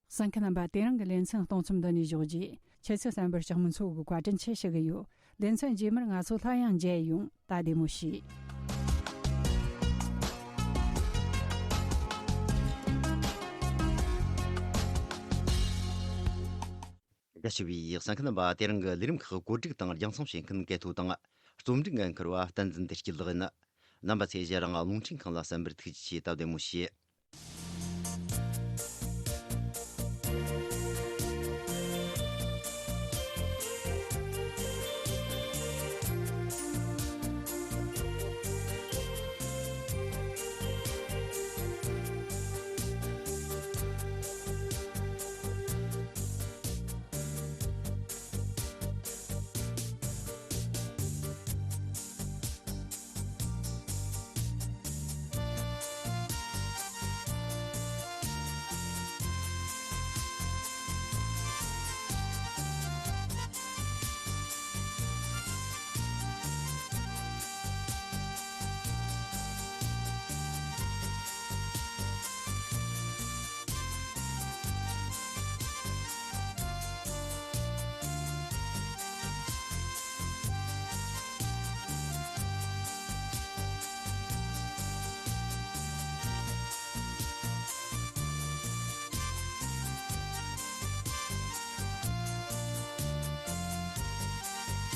གསན་མཁན་རྣམ་པ། དེ་རིང་གི་ལེ་ཚན་གཏོང་མཚམས་འདི་ནས་འཇོག་རྒྱུ། ཁྱེད་ཚོས་གསན་པར་ལྕགས་མོ་མཚོ་གིས་བཀའ་དྲིན་ཆེ་ཞུ་གི་ཡོད། ལེ་ཚན་རྗེས་མར་ང་ཚོ་སླར་ཡང་མཇལ་ཡོང་། ད་བདེ་མོ་བྱོས། དགའ་ཞུ་བའི་གསན་མཁན་རྣམ་པ། དེ་རིང་གི་ལས་རིམ་ཁག་བཀོད་སྒྲིག་དང་རྒྱང་སྲིང་བྱེད་མཁན་གལ་ཐོ་དང་རྩོམ་སྒྲིག་འགན་འཁུར་བ་བསྟན་འཛིན་བདེ་སྐྱིད་ལགས་ཡིན། རྣམ་པ་ཚོས་གཞན་རང་རླུང་འཕྲིན་ཁང་ལ་གསན་པར་ཐུགས་རྗེ་ཆེ། ད་བདེ་མོ་བྱོས།